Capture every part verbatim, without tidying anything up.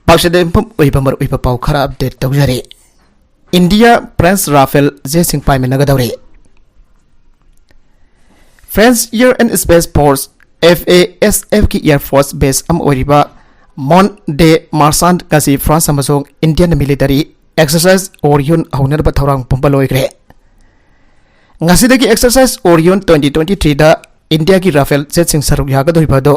ꯄꯥꯎꯁꯤꯗ ꯌꯨꯝꯐꯝ ꯑꯣꯏꯕ ꯃꯔꯨꯑꯣꯏꯕ ꯄꯥꯎ ꯈꯔ ꯑꯞꯗꯦꯠ ꯇꯧꯖꯔꯤ꯫ ꯏꯟꯗꯤꯌꯥ ꯐ꯭ꯔꯦꯟꯁ ꯔꯥꯐꯦꯜ ꯖꯦꯠꯁꯤꯡ ꯄꯥꯏꯃꯤꯟꯅꯒꯗꯧꯔꯤ꯫ French Air and Space Force, F A S F ꯀꯤ Air Force base ꯑꯃ ꯑꯣꯏꯔꯤꯕ ꯃꯣꯟ ꯗꯦ ꯃꯥꯔꯁꯥꯟ ꯉꯁꯤ ꯐ꯭ꯔꯥꯟꯁ ꯑꯃꯁꯨꯡ ꯏꯟꯗꯤꯌꯟ ꯃꯤꯂꯤꯇꯔꯤ ꯑꯦꯛꯁꯔꯁꯥꯏꯖ ꯑꯣꯔꯤꯌꯣꯟ ꯍꯧꯅꯅꯕ ꯊꯧꯔꯥꯡ ꯄꯨꯝꯕ ꯂꯣꯏꯈ꯭ꯔꯦ꯫ ꯉꯁꯤꯗꯒꯤ ꯑꯦꯛꯁꯔꯁꯥꯏꯖ ꯑꯣꯔꯤꯌꯣꯟ twenty twenty threeꯗ ꯏꯟꯗꯤꯌꯥꯒꯤ ꯔꯥꯐꯦꯜ ꯖꯦꯠꯁꯤꯡ ꯁꯔꯨꯛ ꯌꯥꯒꯗꯧꯔꯤꯕ ꯑꯗꯨ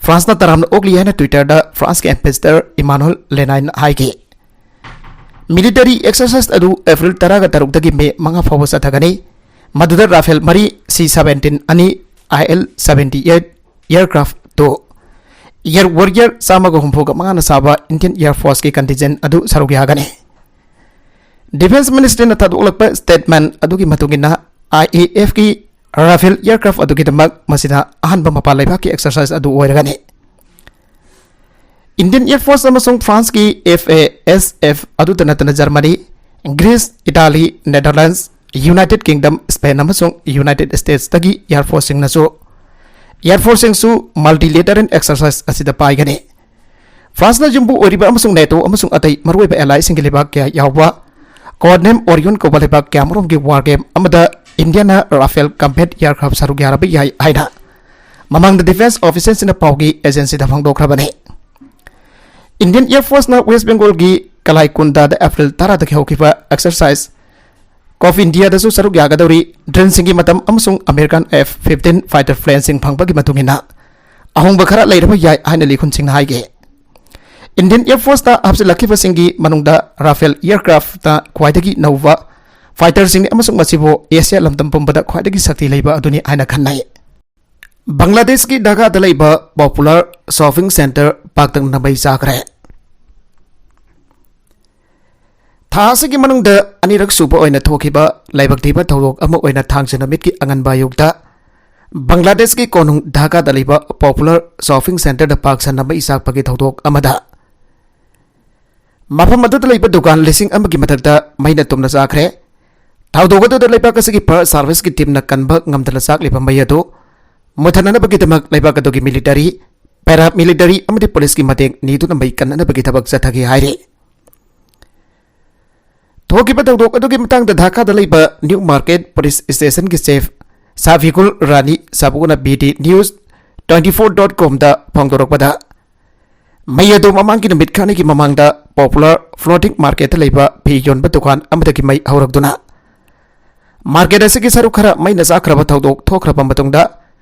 ꯐ꯭ꯔꯥꯟꯁꯅ ꯇꯔꯥꯝꯅ ꯑꯣꯛꯂꯤ ꯍꯥꯏꯅ Twitterꯗ ꯐ꯭ꯔꯥꯟꯁꯀꯤ ꯑꯦꯝꯕꯦꯁꯦꯗꯔ ꯏꯃꯥꯅꯨꯑꯦꯜ ꯂꯦꯅꯥꯏꯟꯅ ꯍꯥꯏꯈꯤ꯫ ꯃꯤꯂꯤꯇꯔꯤ ꯑꯦꯛꯁꯔꯁꯥꯏꯖ ꯑꯗꯨ ꯑꯦꯄ꯭ꯔꯤꯜ ꯇꯔꯥꯒ ꯇꯔꯨꯛꯇꯒꯤ ꯃꯦ ꯃꯉꯥ ꯐꯥꯎꯕ ꯆꯠꯊꯒꯅꯤ꯫ ꯃꯗꯨꯗ ꯔꯥꯐꯦꯜ ꯃꯔꯤ, C seventeen ꯑꯅꯤ, I L seventy eight aircraft two, Air Warrior ꯆꯥꯝꯃꯒ ꯍꯨꯝꯐꯨꯒ ꯃꯉꯥꯅ ꯁꯥꯕ ꯏꯟꯗꯤꯌꯟ ꯑꯦꯌꯔ ꯐꯣꯔꯁꯀꯤ contingent ꯑꯗꯨ ꯁꯔꯨꯛ ꯌꯥꯒꯅꯤ꯫ ꯗꯤꯐꯦꯟꯁ ꯃꯤꯅꯤꯁꯇ꯭ꯔꯤꯅ ꯊꯥꯗꯣꯛꯂꯛꯄ statement ꯑꯗꯨꯒꯤ ꯃꯇꯨꯡ ꯏꯟꯅ, I A F ꯀꯤ ꯔꯥꯐꯦꯜ ꯑꯦꯌꯔꯀ꯭ꯔꯥꯐ ꯑꯗꯨꯒꯤꯗꯃꯛ ꯃꯁꯤꯅ ꯑꯍꯥꯟꯕ ꯃꯄꯥꯟ ꯂꯩꯕꯥꯛꯀꯤ ꯑꯦꯛꯁꯔꯁꯥꯏꯖ ꯑꯗꯨ ꯑꯣꯏꯔꯒꯅꯤ꯫ ꯏꯟꯗꯤꯌꯟ ꯑꯦꯌꯔ ꯐꯣꯔꯁ ꯑꯃꯁꯨꯡ ꯐ꯭ꯔꯥꯟꯁꯀꯤ F A S F ꯑꯗꯨꯇ ꯅꯠꯇꯅ Germany, Greece, Italy, Netherlands, United Kingdom, Spain ꯑꯃꯁꯨꯡ ꯌꯨꯅꯥꯏꯇꯦꯗ ꯁ꯭ꯇꯦꯠꯁꯇꯒꯤ ꯑꯦꯌꯔ ꯐꯣꯔꯁꯁꯤꯡꯅꯁꯨ ꯑꯦꯌꯔ ꯐꯣꯔꯁꯁꯤꯡꯁꯨ ꯃꯜꯇꯤꯂꯦꯇꯔꯦꯜ ꯑꯦꯛꯁꯔꯁꯥꯏꯖ ꯑꯁꯤꯗ ꯄꯥꯏꯒꯅꯤ꯫ ꯐ꯭ꯔꯥꯟꯁꯅ ꯌꯨꯝꯕꯨ ꯑꯣꯏꯔꯤꯕ ꯑꯃꯁꯨꯡ ꯅꯦꯇꯣ ꯑꯃꯁꯨꯡ ꯑꯇꯩ ꯃꯔꯨꯑꯣꯏꯕ ꯑꯦꯂꯥꯏꯁꯤꯡꯒꯤ ꯂꯩꯕꯥꯛ ꯀꯌꯥ ꯌꯥꯎꯕ ꯀꯣꯑꯣꯔꯗꯤꯅꯦꯠ ꯑꯣꯔꯤꯌꯣꯟ ꯀꯧꯕ ꯂꯩꯕꯥꯛ ꯀꯌꯥꯃꯔꯨꯝꯒꯤ ꯋꯥꯔ ꯒꯦꯝ ꯑꯃꯗ ꯏꯟꯗꯤꯌꯥꯅ ꯔꯥꯐꯦꯜ ꯀꯝꯕꯦꯠ ꯑꯦꯌꯔꯀ꯭ꯔꯥꯐ ꯁꯔꯨꯛ ꯌꯥꯔꯕ ꯌꯥꯏ ꯍꯥꯏꯅ ꯃꯃꯥꯡꯗ ꯗꯤꯐꯦꯟꯁ ꯑꯣꯐꯤꯁꯤꯌꯦꯜꯁꯤꯡꯅ ꯄꯥꯎꯒꯤ ꯑꯦꯖꯦꯟꯁꯤꯗ ꯐꯣꯡꯗꯣꯛꯈ꯭ꯔꯕꯅꯤ꯫ ꯏꯟꯗꯤꯌꯟ ꯑꯦꯌꯔ ꯐꯣꯔꯁꯅ ꯋꯦꯁ ꯕꯦꯡꯒꯣꯜꯒꯤ ꯀꯂꯥꯏꯀꯨꯟꯗꯥꯗ ꯑꯦꯄ꯭ꯔꯤꯜ ꯇꯔꯥꯗꯒꯤ ꯍꯧꯈꯤꯕ ꯑꯦꯛꯁꯔꯁꯥꯏꯖ ꯀꯣꯐ ꯏꯟꯗꯤꯌꯥꯗꯁꯨ ꯁꯔꯨꯛ ꯌꯥꯒꯗꯧꯔꯤ꯫ ꯗ꯭ꯔꯣꯟꯁꯤꯡꯒꯤ ꯃꯇꯝ ꯑꯃꯁꯨꯡ ꯑꯃꯦꯔꯤꯀꯥꯟ F fifteen fighter planeꯁꯤꯡ ꯐꯪꯕꯒꯤ ꯃꯇꯨꯡ ꯏꯟꯅ ꯑꯍꯣꯡꯕ ꯈꯔ ꯂꯩꯔꯕ ꯌꯥꯏ ꯍꯥꯏꯅ ꯂꯤꯈꯨꯟꯁꯤꯡꯅ ꯍꯥꯏꯈꯤ꯫ ꯏꯟꯗꯤꯌꯟ ꯑꯦꯌꯔ ꯐꯣꯔꯁꯇ ꯍꯥꯞꯆꯤꯜꯂꯛꯈꯤꯕꯁꯤꯡꯒꯤ ꯃꯅꯨꯡꯗ ꯔꯥꯐꯦꯜ ꯑꯦꯌꯔꯀ꯭ꯔꯥꯐꯇ ꯈ꯭ꯋꯥꯏꯗꯒꯤ ꯅꯧꯕ ꯐꯥꯏꯇꯔꯁꯤꯡꯅꯤ ꯑꯃꯁꯨꯡ ꯃꯁꯤꯕꯨ ꯑꯦꯁꯤꯌꯥ ꯂꯝꯗꯝ ꯄꯨꯝꯕꯗ ꯈ꯭ꯋꯥꯏꯗꯒꯤ ꯁꯛꯇꯤ ꯂꯩꯕ ꯑꯗꯨꯅꯤ ꯍꯥꯏꯅ ꯈꯟꯅꯩ꯫ ꯕꯪꯒ꯭ꯂꯥꯗꯦꯁꯀꯤ ꯙꯥꯀꯥꯗ ꯂꯩꯕ ꯄꯣꯄꯨꯂꯔ ꯁꯣꯞꯄꯤꯡ ꯁꯦꯟꯇꯔ ꯄꯥꯛꯇꯛꯅꯅ ꯃꯩ ꯆꯥꯈ꯭ꯔꯦ꯫ ꯊꯥ ꯑꯁꯤꯒꯤ ꯃꯅꯨꯡꯗ ꯑꯅꯤꯔꯛ ꯁꯨꯕ ꯑꯣꯏꯅ ꯊꯣꯛꯈꯤꯕ ꯂꯥꯏꯕꯛ ꯊꯤꯕ ꯊꯧꯗꯣꯛ ꯑꯃ ꯑꯣꯏꯅ ꯊꯥꯡꯖ ꯅꯨꯃꯤꯠꯀꯤ ꯑꯉꯟꯕ ꯑꯌꯨꯛꯇ ꯕꯪꯒ꯭ꯂꯥꯗꯦꯁꯀꯤ ꯀꯣꯅꯨꯡ ꯙꯥꯀꯥꯗ ꯂꯩꯕ ꯄꯣꯄꯨꯂꯔ ꯁꯣꯞꯄꯤꯡ ꯁꯦꯟꯇꯔꯗ ꯄꯥꯛ ꯁꯟꯅ ꯃꯩ ꯆꯥꯛꯄꯒꯤ ꯊꯧꯗꯣꯛ ꯑꯃꯗ ꯃꯐꯝ ꯑꯗꯨꯗ ꯂꯩꯕ ꯗꯨꯀꯥꯟ ꯂꯤꯁꯤꯡ ꯑꯃꯒꯤ ꯃꯊꯛꯇ ꯃꯩꯅ ꯇꯨꯝꯅ ꯆꯥꯈ꯭ꯔꯦ꯫ ꯊꯧꯗꯣꯛ ꯑꯗꯨꯗ ꯂꯩꯕꯥꯛ ꯑꯁꯤꯒꯤ ꯐꯥꯌꯔ ꯁꯥꯔꯚꯤꯁꯀꯤ ꯇꯤꯝꯅ ꯀꯟꯕ ꯉꯝꯗꯅ ꯆꯥꯛꯂꯤꯕ ꯃꯩ ꯑꯗꯨ ꯃꯨꯊꯠꯅꯅꯕꯒꯤꯗꯃꯛ ꯂꯩꯕꯥꯛ ꯑꯗꯨꯒꯤ ꯃꯤꯂꯤꯇꯔꯤ, ꯄꯦꯔꯥ ꯃꯤꯂꯤꯇꯔꯤ ꯑꯃꯗꯤ ꯄꯨꯂꯤꯁꯀꯤ ꯃꯇꯦꯡ ꯅꯤꯗꯨꯅ ꯃꯩ ꯀꯟꯅꯅꯕꯒꯤ ꯊꯕꯛ ꯆꯠꯊꯈꯤ ꯍꯥꯏꯔꯤ꯫ ꯊꯣꯛꯈꯤꯕ ꯊꯧꯗꯣꯛ ꯑꯗꯨꯒꯤ ꯃꯇꯥꯡꯗ ꯙꯥꯀꯥꯗ ꯂꯩꯕ ꯅ꯭ꯌꯨ ꯃꯥꯔꯀꯦꯠ ꯄꯨꯂꯤꯁ ꯁ꯭ꯇꯦꯁꯟꯒꯤ ꯆꯤꯐ ꯁꯥꯐꯤꯀꯨꯜ ꯔꯥꯅꯤ ꯁꯥꯕꯨꯅ B D news twenty four dot ꯀꯣꯝꯗ ꯐꯣꯡꯗꯣꯔꯛꯄꯗ, ꯃꯩ ꯑꯗꯨ ꯃꯃꯥꯡꯒꯤ ꯅꯨꯃꯤꯠ ꯈꯔꯅꯤꯒꯤ ꯃꯃꯥꯡꯗ ꯄꯣꯄꯨꯂꯔ ꯐ꯭ꯂꯣꯇꯤꯡ ꯃꯥꯔꯀꯦꯠꯇ ꯂꯩꯕ ꯐꯤ ꯌꯣꯟꯕ ꯗꯨꯀꯥꯟ ꯑꯃꯗꯒꯤ ꯃꯩ ꯍꯧꯔꯛꯇꯨꯅ ꯃꯥꯔꯀꯦꯠ ꯑꯁꯤꯒꯤ ꯁꯔꯨꯛ ꯈꯔ ꯃꯩꯅ ꯆꯥꯛꯈ꯭ꯔꯕ ꯊꯧꯗꯣꯛ ꯊꯣꯛꯈ꯭ꯔꯕ ꯃꯇꯨꯡꯗ,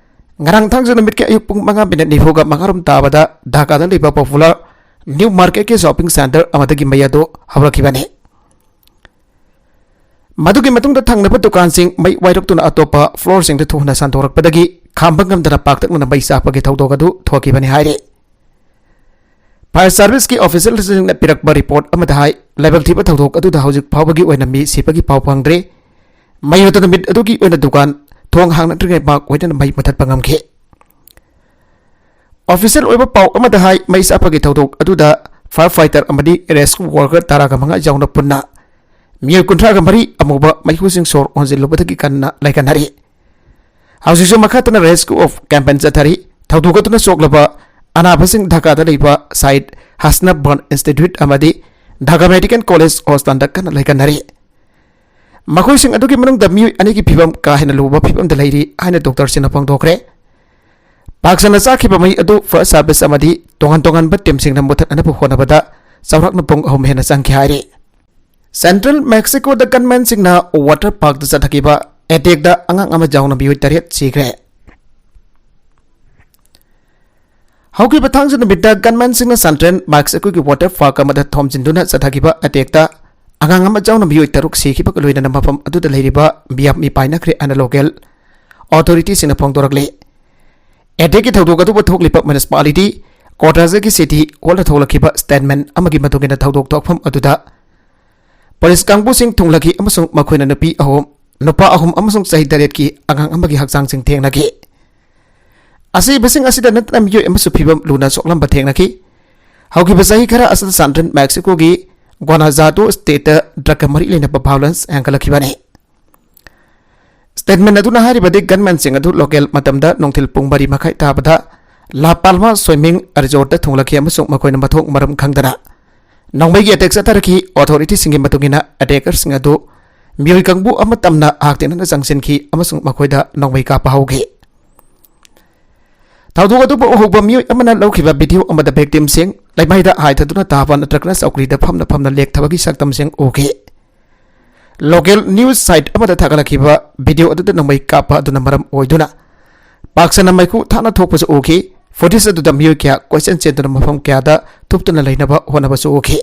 ꯉꯔꯥꯡ ꯊꯥꯡꯖ ꯅꯨꯃꯤꯠꯀꯤ ꯑꯌꯨꯛ ꯄꯨꯡ ꯃꯉꯥ ꯃꯤꯅꯤꯠ ꯅꯤꯐꯨꯒ ꯃꯉꯥꯔꯣꯝ ꯇꯥꯕꯗ ꯙꯥꯀꯥꯗ ꯂꯩꯕ ꯄꯣꯄꯨꯂꯔ ꯅ꯭ꯌꯨ ꯃꯥꯔꯀꯦꯠꯀꯤ ꯁꯣꯄꯤꯡ ꯁꯦꯟꯇꯔ ꯑꯃꯗꯒꯤ ꯃꯩ ꯑꯗꯨ ꯍꯧꯔꯛꯈꯤꯕꯅꯤ꯫ ꯃꯗꯨꯒꯤ ꯃꯇꯨꯡꯗ ꯊꯪꯅꯕ ꯗꯨꯀꯥꯟꯁꯤꯡ ꯃꯩ ꯋꯥꯏꯔꯛꯇꯨꯅ ꯑꯇꯣꯞꯄ ꯐ꯭ꯂꯣꯔꯁꯤꯡꯗ ꯊꯨꯅ ꯁꯟꯗꯣꯔꯛꯄꯗꯒꯤ ꯈꯥꯝꯕ ꯉꯝꯗꯅ ꯄꯥꯛꯇꯛꯅꯅ ꯃꯩ ꯆꯥꯛꯄꯒꯤ ꯊꯧꯗꯣꯛ ꯑꯗꯨ ꯊꯣꯛꯈꯤꯕꯅꯤ ꯍꯥꯏꯔꯤ꯫ ꯐꯥꯌꯔ ꯁꯥꯔꯚꯤꯁꯀꯤ ꯑꯣꯐꯤꯁꯤꯌꯦꯜꯁꯤꯡꯅ ꯄꯤꯔꯛꯄ ꯔꯤꯄꯣꯔꯠ ꯑꯃꯗ ꯍꯥꯏ, ꯂꯥꯏꯕꯛ ꯊꯤꯕ ꯊꯧꯗꯣꯛ ꯑꯗꯨꯗ ꯍꯧꯖꯤꯛ ꯐꯥꯎꯕꯒꯤ ꯑꯣꯏꯅ ꯃꯤ ꯁꯤꯕꯒꯤ ꯄꯥꯎ ꯐꯪꯗ꯭ꯔꯤ꯫ ꯃꯩ ꯑꯗꯨ ꯅꯨꯃꯤꯠ ꯑꯗꯨꯒꯤ ꯑꯣꯏꯅ ꯗꯨꯀꯥꯟ ꯊꯣꯡ ꯍꯥꯡꯅꯗ꯭ꯔꯤꯉꯩ ꯃꯥꯛ ꯑꯣꯏꯅꯅ ꯃꯩ ꯃꯨꯊꯠꯄ ꯉꯝꯈꯤ꯫ ꯑꯣꯐꯤꯁꯤꯌꯦꯜ ꯑꯣꯏꯕ ꯄꯥꯎ ꯑꯃꯗ ꯍꯥꯏ, ꯃꯩ ꯆꯥꯛꯄꯒꯤ ꯊꯧꯗꯣꯛ ꯑꯗꯨꯗ ꯐꯥꯌꯔ ꯐꯥꯏꯇꯔ ꯑꯃꯗꯤ ꯔꯦꯁꯀ꯭ꯌꯨ ꯋꯥꯔꯀꯔ ꯇꯔꯥꯒ ꯃꯉꯥ ꯌꯥꯎꯅ ꯄꯨꯟꯅ ꯃꯤꯑꯣꯏ ꯀꯨꯟꯊ꯭ꯔꯥꯒ ꯃꯔꯤ ꯑꯃꯨꯕ ꯃꯩꯈꯨꯁꯤꯡ ꯁꯣꯔ ꯍꯣꯟꯖꯤꯜꯂꯨꯕꯗꯒꯤ ꯀꯟꯅ ꯂꯩꯀꯟꯅꯔꯤ꯫ ꯍꯧꯖꯤꯛꯁꯨ ꯃꯈꯥ ꯇꯥꯅ ꯔꯦꯁꯀ꯭ꯌꯨ ꯑꯣꯐ ꯀꯦꯝꯄꯦꯟ ꯆꯠꯊꯔꯤ꯫ ꯊꯧꯗꯣꯛ ꯑꯗꯨꯅ ꯁꯣꯛꯂꯕ ꯑꯅꯥꯕꯁꯤꯡ ꯙꯥꯀꯥꯗ ꯂꯩꯕ ꯁꯥꯏꯗ ꯍꯁꯅ ꯕꯔꯟ ꯏꯟꯁꯇꯤꯇ꯭ꯌꯨꯠ ꯑꯃꯗꯤ ꯙꯥꯀꯥ ꯃꯦꯗꯤꯀꯦꯜ ꯀꯣꯂꯦꯖ ꯍꯣꯁꯄꯤꯇꯥꯜꯗ ꯀꯟꯅ ꯂꯩꯀꯟꯅꯔꯤ꯫ ꯃꯈꯣꯏꯁꯤꯡ ꯑꯗꯨꯒꯤ ꯃꯅꯨꯡꯗ ꯃꯤꯑꯣꯏ ꯑꯅꯤꯒꯤ ꯐꯤꯕꯝ ꯀꯥ ꯍꯦꯟꯅ ꯂꯨꯕ ꯐꯤꯕꯝꯗ ꯂꯩꯔꯤ ꯍꯥꯏꯅ ꯗꯣꯛꯇꯔꯁꯤꯡꯅ ꯐꯣꯡꯗꯣꯛꯈ꯭ꯔꯦ꯫ ꯄꯥꯛ ꯁꯟꯅ ꯆꯥꯛꯈꯤꯕ ꯃꯩ ꯑꯗꯨ ꯐꯥꯌꯔ ꯁꯥꯔꯚꯤꯁ ꯑꯃꯗꯤ ꯇꯣꯉꯥꯟ ꯇꯣꯉꯥꯟꯕ ꯇꯤꯝꯁꯤꯡꯅ ꯃꯨꯊꯠꯅꯕ ꯍꯣꯠꯅꯕꯗ ꯆꯥꯎꯔꯥꯛꯅ ꯄꯨꯡ ꯑꯍꯨꯝ ꯍꯦꯟꯅ ꯆꯪꯈꯤ ꯍꯥꯏꯔꯤ꯫ ꯁꯦꯟꯇ꯭ꯔꯦꯜ ꯃꯦꯛꯁꯤꯀꯣꯗ ꯒꯟꯃꯦꯟꯁꯤꯡꯅ ꯋꯥꯇꯔ ꯄꯥꯔꯛꯇ ꯆꯠꯊꯈꯤꯕ ꯑꯦꯇꯦꯛꯇ ꯑꯉꯥꯡ ꯑꯃ ꯌꯥꯎꯅ ꯃꯤꯑꯣꯏ ꯇꯔꯦꯠ ꯁꯤꯈ꯭ꯔꯦ꯫ ꯍꯧꯈꯤꯕ ꯊꯥꯡꯖ ꯅꯨꯃꯤꯠꯇ ꯒꯟꯃꯦꯟꯁꯤꯡꯅ ꯁꯦꯟꯇ꯭ꯔꯦꯜ ꯃꯦꯛꯁꯤꯀꯣꯒꯤ ꯋꯥꯇꯔ ꯄꯥꯔꯛ ꯑꯃꯗ ꯊꯣꯝꯖꯤꯟꯗꯨꯅ ꯆꯠꯊꯈꯤꯕ ꯑꯦꯇꯦꯛꯇ ꯑꯉꯥꯡ ꯑꯃ ꯌꯥꯎꯅ ꯃꯤꯑꯣꯏ ꯇꯔꯨꯛ ꯁꯤꯈꯤꯕꯒ ꯂꯣꯏꯅꯅ ꯃꯐꯝ ꯑꯗꯨꯗ ꯂꯩꯔꯤꯕ ꯃꯤꯌꯥꯝ ꯃꯤꯄꯥꯏꯅꯈ꯭ꯔꯦ ꯍꯥꯏꯅ ꯂꯣꯀꯦꯜ ꯑꯣꯊꯣꯔꯤꯇꯤꯁꯤꯡꯅ ꯐꯣꯡꯗꯣꯔꯛꯂꯤ꯫ ꯑꯦꯇꯦꯛꯀꯤ ꯊꯧꯗꯣꯛ ꯑꯗꯨꯕꯨ ꯊꯣꯛꯂꯤꯕ ꯃ꯭ꯌꯨꯅꯤꯁꯤꯄꯥꯂꯤꯇꯤ ꯀ꯭ꯋꯥꯇꯔꯁꯀꯤ ꯁꯤꯇꯤ ꯍꯣꯜꯗ ꯊꯣꯛꯂꯛꯈꯤꯕ ꯁ꯭ꯇꯦꯠꯃꯦꯟ ꯑꯃꯒꯤ ꯃꯇꯨꯡ ꯏꯟꯅ ꯊꯧꯗꯣꯛ ꯊꯣꯛꯐꯝ ꯑꯗꯨꯗ ꯄꯨꯂꯤꯁ ꯀꯥꯡꯕꯨꯁꯤꯡ ꯊꯨꯡꯂꯈꯤ ꯑꯃꯁꯨꯡ ꯃꯈꯣꯏꯅ ꯅꯨꯄꯤ ꯑꯍꯨꯝ, ꯅꯨꯄꯥ ꯑꯍꯨꯝ ꯑꯃꯁꯨꯡ ꯆꯍꯤ ꯇꯔꯦꯠꯀꯤ ꯑꯉꯥꯡ ꯑꯃꯒꯤ ꯍꯛꯆꯥꯡꯁꯤꯡ ꯊꯦꯡꯅꯈꯤ꯫ ꯑꯁꯤꯕꯁꯤꯡ ꯑꯁꯤꯗ ꯅꯠꯇꯅ ꯃꯤꯑꯣꯏ ꯑꯃꯁꯨ ꯐꯤꯕꯝ ꯂꯨꯅ ꯁꯣꯛꯂꯝꯕ ꯊꯦꯡꯅꯈꯤ꯫ ꯍꯧꯈꯤꯕ ꯆꯍꯤ ꯈꯔ ꯑꯁꯤꯗ ꯁꯦꯟꯇ꯭ꯔꯦꯜ ꯃꯦꯛꯁꯤꯀꯣꯒꯤ ꯒ꯭ꯋꯥꯅꯥꯖꯥꯇꯣ ꯁ꯭ꯇꯦꯠꯇ ꯗ꯭ꯔꯒꯀ ꯃꯔꯤ ꯂꯩꯅꯕ ꯚꯥꯏꯑꯣꯂꯦꯟꯁ ꯍꯦꯟꯒꯠꯂꯛꯈꯤꯕꯅꯤ꯫ ꯁ꯭ꯇꯦꯠꯃꯦꯟ ꯑꯗꯨꯅ ꯍꯥꯏꯔꯤꯕꯗꯤ ꯒꯟꯃꯦꯟꯁꯤꯡ ꯑꯗꯨ ꯂꯣꯀꯦꯜ ꯃꯇꯝꯗ ꯅꯨꯡꯊꯤꯜ ꯄꯨꯡ ꯃꯔꯤ ꯃꯈꯥꯏ ꯇꯥꯕꯗ La Palma Swimming Resort ꯊꯨꯡꯂꯛꯈꯤ ꯑꯃꯁꯨꯡ ꯃꯈꯣꯏꯅ ꯃꯊꯣꯡ ꯃꯔꯝ ꯈꯪꯗꯅ ꯅꯣꯡꯃꯩꯒꯤ ꯑꯦꯇꯦꯛ ꯆꯠꯊꯔꯛꯈꯤ꯫ ꯑꯣꯊꯣꯔꯤꯇꯤꯁꯤꯡꯒꯤ ꯃꯇꯨꯡ ꯏꯟꯅ, ꯑꯦꯇꯦꯀꯔꯁꯤꯡ ꯑꯗꯨ ꯃꯤꯑꯣꯏ ꯀꯥꯡꯕꯨ ꯑꯃ ꯇꯝꯅ ꯍꯥꯛꯇꯦꯟꯅꯅ ꯆꯪꯁꯤꯟꯈꯤ ꯑꯃꯁꯨꯡ ꯃꯈꯣꯏꯗ ꯅꯣꯡꯃꯩ ꯀꯥꯞꯄ ꯍꯧꯈꯤ꯫ ꯊꯧꯗꯣꯛ ꯑꯗꯨꯕꯨ ꯎꯍꯧꯕ ꯃꯤꯑꯣꯏ ꯑꯃꯅ ꯂꯧꯈꯤꯕ ꯚꯤꯗꯤꯑꯣ ꯑꯃꯗ ꯚꯤꯛꯇꯤꯝꯁꯤꯡ ꯂꯩꯃꯥꯏꯗ ꯍꯥꯏꯊꯗꯨꯅ ꯇꯥꯕ ꯅꯠꯇ꯭ꯔꯒꯅ ꯆꯧꯀ꯭ꯔꯤꯗ ꯐꯝꯅ ꯐꯝꯅ ꯂꯦꯛꯊꯕꯒꯤ ꯁꯛꯇꯝꯁꯤꯡ ꯎꯈꯤ꯫ ꯂꯣꯀꯦꯜ ꯅ꯭ꯌꯨꯁ ꯁꯥꯏꯠ ꯑꯃꯗ ꯊꯥꯒꯠꯂꯛꯈꯤꯕ ꯚꯤꯗꯤꯑꯣ ꯑꯗꯨꯗ ꯅꯣꯡꯃꯩ ꯀꯥꯞꯄ ꯑꯗꯨꯅ ꯃꯔꯝ ꯑꯣꯏꯗꯨꯅ ꯄꯥꯛ ꯁꯟꯅ ꯃꯩꯈꯨ ꯊꯥꯅ ꯊꯣꯛꯄꯁꯨ ꯎꯈꯤ꯫ ꯐꯨꯇꯦꯖ ꯑꯗꯨꯗ ꯃꯤꯑꯣꯏ ꯀꯌꯥ ꯀꯣꯏꯆꯦꯟ ꯆꯦꯟꯗꯨꯅ ꯃꯐꯝ ꯀꯌꯥꯗ ꯊꯨꯞꯇꯨꯅ ꯂꯩꯅꯕ ꯍꯣꯠꯅꯕꯁꯨ ꯎꯈꯤ꯫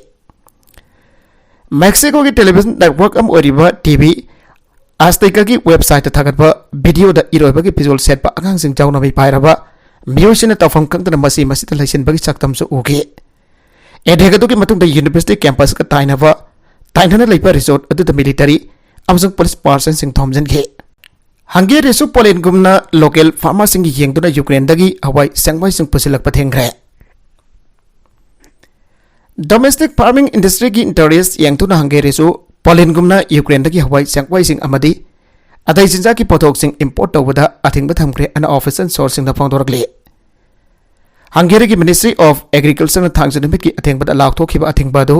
ꯃꯦꯛꯁꯤꯀꯣꯒꯤ ꯇꯦꯂꯤꯚꯤꯖꯟ ꯅꯦꯠꯋꯥꯔꯛ ꯑꯃ ꯑꯣꯏꯔꯤꯕ ꯇꯤ ꯚꯤ ꯑꯁꯇꯤꯀꯥꯒꯤ ꯋꯦꯕꯁꯥꯏꯠꯇ ꯊꯥꯒꯠꯄ ꯚꯤꯗꯤꯑꯣꯗ ꯏꯔꯣꯏꯕꯒꯤ ꯐꯤꯖꯣꯜ ꯁꯦꯠꯄ ꯑꯉꯥꯡꯁꯤꯡ ꯌꯥꯎꯅ ꯃꯩ ꯄꯥꯏꯔꯕ ꯃꯤꯑꯣꯏꯁꯤꯡꯅ ꯇꯧꯐꯝ ꯈꯪꯗꯅ ꯃꯁꯤ ꯃꯁꯤꯗ ꯂꯩꯁꯤꯟꯕꯒꯤ ꯁꯛꯇꯝꯁꯨ ꯎꯈꯤ꯫ ꯑꯦꯇꯦꯛ ꯑꯗꯨꯒꯤ ꯃꯇꯨꯡꯗ ꯌꯨꯅꯤꯚꯔꯁꯤꯇꯤ ꯀꯦꯝꯄꯁꯀ ꯇꯥꯏꯅꯕ, ꯇꯥꯏꯅꯅ ꯂꯩꯕ ꯔꯤꯁꯣꯔꯠ ꯑꯗꯨꯗ ꯃꯤꯂꯤꯇꯔꯤ ꯑꯃꯁꯨꯡ ꯄꯨꯂꯤꯁ ꯄꯥꯔꯁꯟꯁꯤꯡ ꯊꯣꯝꯖꯤꯟꯈꯤ꯫ ꯍꯪꯒꯦꯔꯤꯁꯨ ꯄꯣꯂꯦꯟꯒꯨꯝꯅ ꯂꯣꯀꯦꯜ ꯐꯥꯔꯃꯔꯁꯤꯡꯒꯤ ꯌꯦꯡꯗꯨꯅ ꯌꯨꯀ꯭ꯔꯦꯟꯗꯒꯤ ꯍꯋꯥꯏ ꯆꯦꯡꯋꯥꯏꯁꯤꯡ ꯄꯨꯁꯤꯜꯂꯛꯄ ꯊꯤꯡꯈ꯭ꯔꯦ꯫ ꯗꯣꯃꯦꯁꯇꯤꯛ ꯐꯥꯔꯃꯤꯡ ꯏꯟꯗꯁꯇ꯭ꯔꯤꯒꯤ ꯏꯟꯇꯔꯦꯁ ꯌꯦꯡꯗꯨꯅ ꯍꯪꯒꯦꯔꯤꯁꯨ ꯄꯣꯂꯦꯟꯒꯨꯝꯅ ꯌꯨꯀ꯭ꯔꯦꯟꯗꯒꯤ ꯍꯋꯥꯏ ꯆꯦꯡꯋꯥꯏꯁꯤꯡ ꯑꯃꯗꯤ ꯑꯇꯩ ꯆꯤꯟꯖꯥꯛꯀꯤ ꯄꯣꯠꯊꯣꯛꯁꯤꯡ ꯏꯝꯄꯣꯔꯠ ꯇꯧꯕꯗ ꯑꯊꯤꯡꯕ ꯊꯝꯈ꯭ꯔꯦ ꯍꯥꯏꯅ ꯑꯣꯐꯤꯁꯤꯌꯦꯜ ꯁꯣꯔꯁꯁꯤꯡꯅ ꯐꯣꯡꯗꯣꯔꯛꯂꯤ꯫ ꯍꯪꯒꯦꯔꯤꯒꯤ ꯃꯤꯅꯤꯁꯇ꯭ꯔꯤ ꯑꯣꯐ ꯑꯦꯒ꯭ꯔꯤꯀꯜꯆꯔꯅ ꯊꯥꯡꯖ ꯅꯨꯃꯤꯠꯀꯤ ꯑꯊꯤꯡꯕꯗ ꯂꯥꯎꯊꯣꯛꯈꯤꯕ ꯑꯊꯤꯡꯕ ꯑꯗꯨ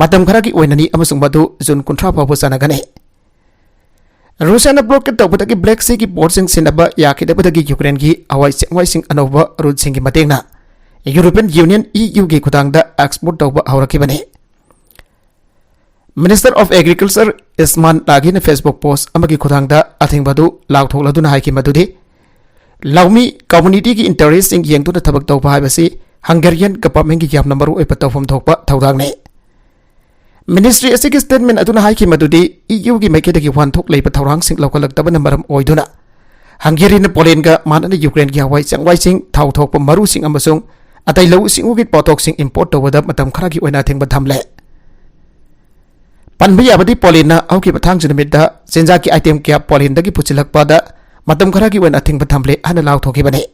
ꯃꯇꯝ ꯈꯔꯒꯤ ꯑꯣꯏꯅꯅꯤ ꯑꯃꯁꯨꯡ ꯃꯗꯨ ꯖꯨꯟ ꯀꯨꯟꯊ꯭ꯔꯥ ꯐꯥꯎꯕ ꯆꯠꯅꯒꯅꯤ꯫ ꯔꯨꯁꯤꯌꯥꯅ ꯕ꯭ꯂꯣꯀꯦꯠ ꯇꯧꯕꯗꯒꯤ ꯕ꯭ꯂꯦꯛ ꯁꯤꯒꯤ ꯄꯣꯔꯠꯁꯤꯡ ꯁꯤꯟꯅꯕ ꯌꯥꯈꯤꯗꯕꯗꯒꯤ ꯌꯨꯀ꯭ꯔꯦꯟꯒꯤ ꯍꯋꯥꯏ ꯆꯦꯡꯋꯥꯏꯁꯤꯡ ꯑꯅꯧꯕ ꯔꯨꯠꯁꯤꯡꯒꯤ ꯃꯇꯦꯡꯅ ꯌꯨꯔꯣꯄꯤꯌꯟ ꯌꯨꯅꯤꯌꯟ, ꯏ ꯌꯨꯒꯤ ꯈꯨꯊꯥꯡꯗ ꯑꯦꯛꯁꯄꯣꯔꯠ ꯇꯧꯕ ꯍꯧꯔꯛꯈꯤꯕꯅꯤ꯫ ꯃꯤꯅꯤꯁꯇꯔ ꯑꯣꯐ ꯑꯦꯒ꯭ꯔꯤꯀꯜꯆꯔ ꯏꯁꯃꯥꯟ ꯂꯥꯒꯤꯅ ꯐꯦꯁꯕꯨꯛ ꯄꯣꯁ ꯑꯃꯒꯤ ꯈꯨꯊꯥꯡꯗ ꯑꯊꯤꯡꯕ ꯑꯗꯨ ꯂꯥꯎꯊꯣꯛꯂꯗꯨꯅ ꯍꯥꯏꯈꯤ ꯃꯗꯨꯗꯤ ꯂꯧꯃꯤ ꯀꯝꯃꯨꯅꯤꯇꯤꯒꯤ ꯏꯟꯇꯔꯦꯁꯁꯤꯡ ꯌꯦꯡꯗꯨꯅ ꯊꯕꯛ ꯇꯧꯕ ꯍꯥꯏꯕꯁꯤ ꯍꯪꯒꯦꯔꯤꯌꯟ ꯒꯚꯔꯟꯃꯦꯟꯠꯀꯤ ꯌꯥꯝꯅ ꯃꯔꯨꯑꯣꯏꯕ ꯇꯧꯐꯝ ꯊꯣꯛꯄ ꯊꯧꯗꯥꯡꯅꯤ꯫ ꯃꯤꯅꯤꯁꯇ꯭ꯔꯤ ꯑꯁꯤꯒꯤ ꯁ꯭ꯇꯦꯠꯃꯦꯟꯠ ꯑꯗꯨꯅ ꯍꯥꯏꯈꯤ ꯃꯗꯨꯗꯤ ꯏ ꯌꯨꯒꯤ ꯃꯥꯏꯀꯩꯗꯒꯤ ꯋꯥꯍꯟꯊꯣꯛ ꯂꯩꯕ ꯊꯧꯔꯥꯡꯁꯤꯡ ꯂꯧꯈꯠꯂꯛꯇꯕꯅ ꯃꯔꯝ ꯑꯣꯏꯗꯨꯅ ꯍꯪꯒꯦꯔꯤꯅ ꯄꯣꯂꯦꯟꯒ ꯃꯥꯟꯅꯅ ꯌꯨꯀ꯭ꯔꯦꯟꯒꯤ ꯍꯋꯥꯏ ꯆꯦꯡꯋꯥꯏꯁꯤꯡ, ꯊꯥꯎ ꯊꯣꯛꯄ ꯃꯔꯨꯁꯤꯡ ꯑꯃꯁꯨꯡ ꯑꯇꯩ ꯂꯧꯎ ꯁꯤꯡꯎꯒꯤ ꯄꯣꯠꯊꯣꯛꯁꯤꯡ ꯏꯝꯄꯣꯔꯠ ꯇꯧꯕꯗ ꯃꯇꯝ ꯈꯔꯒꯤ ꯑꯣꯏꯅ ꯑꯊꯤꯡꯕ ꯊꯝꯂꯦ꯫ ꯄꯟꯕ ꯌꯥꯕꯗꯤ ꯄꯣꯂꯦꯟꯅ ꯍꯧꯈꯤꯕ ꯊꯥꯡꯖ ꯅꯨꯃꯤꯠꯇ ꯆꯤꯟꯖꯥꯛꯀꯤ ꯑꯥꯏꯇꯦꯝ ꯀꯌꯥ ꯄꯣꯂꯦꯟꯗꯒꯤ ꯄꯨꯁꯤꯜꯂꯛꯄꯗ ꯃꯇꯝ ꯈꯔꯒꯤ ꯑꯣꯏꯅ ꯑꯊꯤꯡꯕ ꯊꯝꯂꯦ ꯍꯥꯏꯅ ꯂꯥꯎꯊꯣꯛꯈꯤꯕꯅꯤ꯫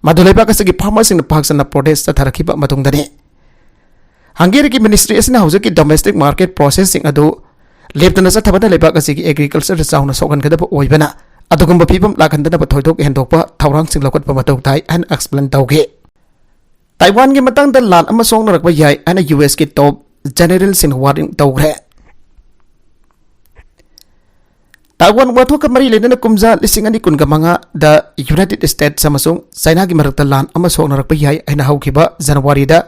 ꯃꯗꯨ ꯂꯩꯕꯥꯛ ꯑꯁꯤꯒꯤ ꯐꯥꯔꯃꯔꯁꯤꯡꯅ ꯄꯥꯛ ꯁꯟꯅ ꯄ꯭ꯔꯣꯇꯦꯁ ꯆꯠꯊꯔꯛꯈꯤꯕ ꯃꯇꯨꯡꯗꯅꯤ꯫ ꯍꯪꯒꯦꯔꯤꯒꯤ ꯃꯤꯅꯤꯁꯇ꯭ꯔꯤ ꯑꯁꯤꯅ ꯍꯧꯖꯤꯛꯀꯤ ꯗꯣꯃꯦꯁꯇꯤꯛ ꯃꯥꯔꯀꯦꯠ ꯄ꯭ꯔꯣꯁꯦꯁꯁꯤꯡ ꯑꯗꯨ ꯂꯦꯞꯇꯅ ꯆꯠꯊꯕꯅ ꯂꯩꯕꯥꯛ ꯑꯁꯤꯒꯤ ꯑꯦꯒ꯭ꯔꯤꯀꯜꯆꯔꯗ ꯆꯥꯎꯅ ꯁꯣꯛꯍꯟꯒꯗꯕ ꯑꯣꯏꯕꯅ ꯑꯗꯨꯒꯨꯝꯕ ꯐꯤꯕꯝ ꯂꯥꯛꯍꯟꯗꯅꯕ ꯊꯣꯏꯗꯣꯛ ꯍꯦꯟꯗꯣꯛꯄ ꯊꯧꯔꯥꯡꯁꯤꯡ ꯂꯧꯈꯠꯄ ꯃꯊꯧ ꯇꯥꯏ ꯍꯥꯏꯅ ꯑꯦꯛꯁꯄ꯭ꯂꯦꯟ ꯇꯧꯈꯤ꯫ ꯇꯥꯏꯋꯥꯟꯒꯤ ꯃꯇꯥꯡꯗ ꯂꯥꯟ ꯑꯃ ꯁꯣꯛꯅꯔꯛꯄ ꯌꯥꯏ ꯍꯥꯏꯅ ꯌꯨ ꯑꯦꯁꯀꯤ ꯇꯣꯞ ꯖꯦꯅꯦꯔꯦꯜꯁꯤꯡꯅ ꯋꯥꯔꯅꯤꯡ ꯇꯧꯈ꯭ꯔꯦ꯫ ꯇꯥꯏꯋꯥꯟ ꯋꯥꯊꯣꯛꯀ ꯃꯔꯤ ꯂꯩꯅꯅ ꯀꯨꯝꯖꯥ ꯂꯤꯁꯤꯡ ꯑꯅꯤ ꯀꯨꯟꯒ ꯃꯉꯥꯗ ꯌꯨꯅꯥꯏꯇꯦꯗ ꯁ꯭ꯇꯦꯠꯁ ꯑꯃꯁꯨꯡ ꯆꯥꯏꯅꯥꯒꯤ ꯃꯔꯛꯇ ꯂꯥꯟ ꯑꯃ ꯁꯣꯛꯅꯔꯛꯄ ꯌꯥꯏ ꯍꯥꯏꯅ ꯍꯧꯈꯤꯕ ꯖꯅꯋꯥꯔꯤꯗ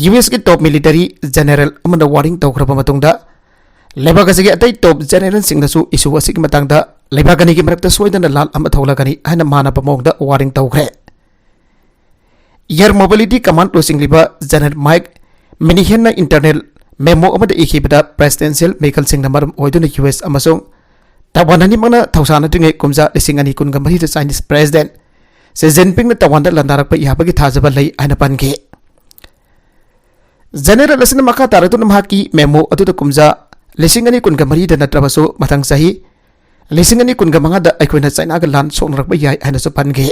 ꯌꯨ ꯑꯦꯁꯀꯤ ꯇꯣꯞ ꯃꯤꯂꯤꯇꯔꯤ ꯖꯦꯅꯦꯔꯦꯜ ꯑꯃꯅ ꯋꯥꯔꯅꯤꯡ ꯇꯧꯈ꯭ꯔꯕ ꯃꯇꯨꯡꯗ, ꯂꯩꯕꯥꯛ ꯑꯁꯤꯒꯤ ꯑꯇꯩ ꯇꯣꯞ ꯖꯦꯅꯦꯔꯦꯜꯁꯤꯡꯅꯁꯨ ꯏꯁꯨ ꯑꯁꯤꯒꯤ ꯃꯇꯥꯡꯗ ꯂꯩꯕꯥꯛ ꯑꯅꯤꯒꯤ ꯃꯔꯛꯇ ꯁꯣꯏꯗꯅ ꯂꯥꯟ ꯑꯃ ꯊꯣꯛꯂꯛꯀꯅꯤ ꯍꯥꯏꯅ ꯃꯥꯟꯅꯕ ꯃꯑꯣꯡꯗ ꯋꯥꯔꯅꯤꯡ ꯇꯧꯈ꯭ꯔꯦ꯫ ꯑꯦꯌꯔ ꯃꯣꯕꯤꯂꯤꯇꯤ ꯀꯃꯥꯟꯗ ꯂꯨꯆꯤꯡꯂꯤꯕ ꯖꯦꯅꯔꯦꯜ ꯃꯥꯏꯛ ꯃꯤꯅꯤꯍꯦꯟꯅ ꯏꯟꯇꯔꯅꯦꯜ ꯃꯦꯃꯣ ꯑꯃꯗ ꯏꯈꯤꯕꯗ, ꯄ꯭ꯔꯦꯁꯤꯗꯦꯟꯁꯤꯌꯦꯜ ꯃꯤꯈꯜꯁꯤꯡꯅ ꯃꯔꯝ ꯑꯣꯏꯗꯨꯅ ꯌꯨ ꯑꯦꯁ ꯑꯃꯁꯨꯡ ꯇꯥꯏꯋꯥꯟ ꯑꯅꯤꯃꯛꯅ ꯊꯧꯁꯥꯅꯗ꯭ꯔꯤꯉꯩ ꯀꯨꯝꯖꯥ ꯂꯤꯁꯤꯡ ꯑꯅꯤ ꯀꯨꯟꯒ ꯃꯔꯤꯗ ꯆꯥꯏꯅꯤꯁ ꯄ꯭ꯔꯦꯁꯤꯗꯦꯟꯠ ꯁꯤ ꯖꯤꯟꯄꯤꯡꯅ ꯇꯥꯏꯋꯥꯟꯗ ꯂꯥꯟꯗꯥꯔꯛꯄ ꯌꯥꯕꯒꯤ ꯊꯥꯖꯕ ꯂꯩ ꯍꯥꯏꯅ ꯄꯟꯈꯤ꯫ ꯖꯦꯅꯦꯔꯦꯜ ꯑꯁꯤꯅ ꯃꯈꯥ ꯇꯥꯔꯛꯇꯨꯅ ꯃꯍꯥꯛꯀꯤ ꯃꯦꯃꯣ ꯑꯗꯨꯗ ꯀꯨꯝꯖꯥ ꯂꯤꯁꯤꯡ ꯑꯅꯤ ꯀꯨꯟꯒ ꯃꯔꯤꯗ ꯅꯠꯇ꯭ꯔꯕꯁꯨ ꯃꯊꯪ ꯆꯍꯤ ꯂꯤꯁꯤꯡ ꯑꯅꯤ ꯀꯨꯟꯒ ꯃꯉꯥꯗ ꯑꯩꯈꯣꯏꯅ ꯆꯥꯏꯅꯥꯒ ꯂꯥꯟ ꯁꯣꯛꯅꯔꯛꯄ ꯌꯥꯏ ꯍꯥꯏꯅꯁꯨ ꯄꯟꯈꯤ꯫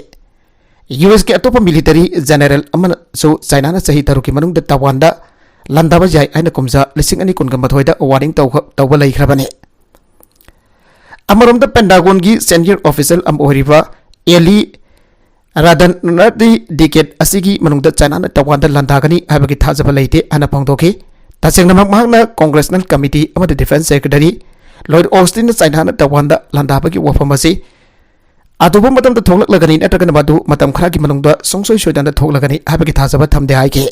ꯌꯨ ꯑꯦꯁꯀꯤ ꯑꯇꯣꯞꯄ ꯃꯤꯂꯤꯇꯔꯤ ꯖꯦꯅꯦꯔꯦꯜ ꯑꯃꯅꯁꯨ ꯆꯥꯏꯅꯥꯅ ꯆꯍꯤ ꯇꯔꯨꯛꯀꯤ ꯃꯅꯨꯡꯗ ꯇꯥꯏꯋꯥꯟꯗ ꯂꯥꯟꯗꯥꯕ ꯌꯥꯏ ꯍꯥꯏꯅ ꯀꯨꯝꯖꯥ ꯂꯤꯁꯤꯡ ꯑꯅꯤ ꯀꯨꯟꯒ ꯃꯥꯊꯣꯏꯗ ꯋꯥꯔꯅꯤꯡ ꯇꯧꯈ-, ꯇꯧꯕ ꯂꯩꯈ꯭ꯔꯕꯅꯤ꯫ ꯑꯃꯔꯣꯝꯗ ꯄꯦꯟꯇꯥꯒꯣꯟꯒꯤ ꯁꯦꯅꯤꯌꯔ ꯑꯣꯐꯤꯁꯤꯌꯦꯜ ꯑꯃ ꯑꯣꯏꯔꯤꯕ ꯑꯦꯂꯤ ꯔꯥꯗꯟꯔꯗꯤ ꯗꯤꯀꯦꯠ ꯑꯁꯤꯒꯤ ꯃꯅꯨꯡꯗ ꯆꯥꯏꯅꯥꯅ ꯇꯥꯏꯋꯥꯟꯗ ꯂꯥꯟꯗꯥꯒꯅꯤ ꯍꯥꯏꯕꯒꯤ ꯊꯥꯖꯕ ꯂꯩꯇꯦ ꯍꯥꯏꯅ ꯐꯣꯡꯗꯣꯛꯈꯤ꯫ ꯇꯁꯦꯡꯅꯃꯛ ꯃꯍꯥꯛꯅ ꯀꯣꯡꯒ꯭ꯔꯦꯁꯅꯦꯜ ꯀꯃꯤꯇꯤ ꯑꯃꯗꯤ ꯗꯤꯐꯦꯟꯁ ꯁꯦꯀ꯭ꯔꯦꯇꯔꯤ ꯂꯣꯏꯗ ꯑꯣꯁꯇꯤꯟꯅ ꯆꯥꯏꯅꯥꯅ ꯇꯥꯏꯋꯥꯟꯗ ꯂꯥꯟꯗꯥꯕꯒꯤ ꯋꯥꯐꯝ ꯑꯁꯤ ꯑꯊꯨꯕ ꯃꯇꯝꯗ ꯊꯣꯛꯂꯛꯂꯒꯅꯤ ꯅꯠꯇ꯭ꯔꯒꯅ ꯃꯗꯨ ꯃꯇꯝ ꯈꯔꯒꯤ ꯃꯅꯨꯡꯗ ꯁꯨꯡꯁꯣꯏ ꯁꯣꯏꯗꯅ ꯊꯣꯛꯂꯒꯅꯤ ꯍꯥꯏꯕꯒꯤ ꯊꯥꯖꯕ ꯊꯝꯗꯦ ꯍꯥꯏꯈꯤ꯫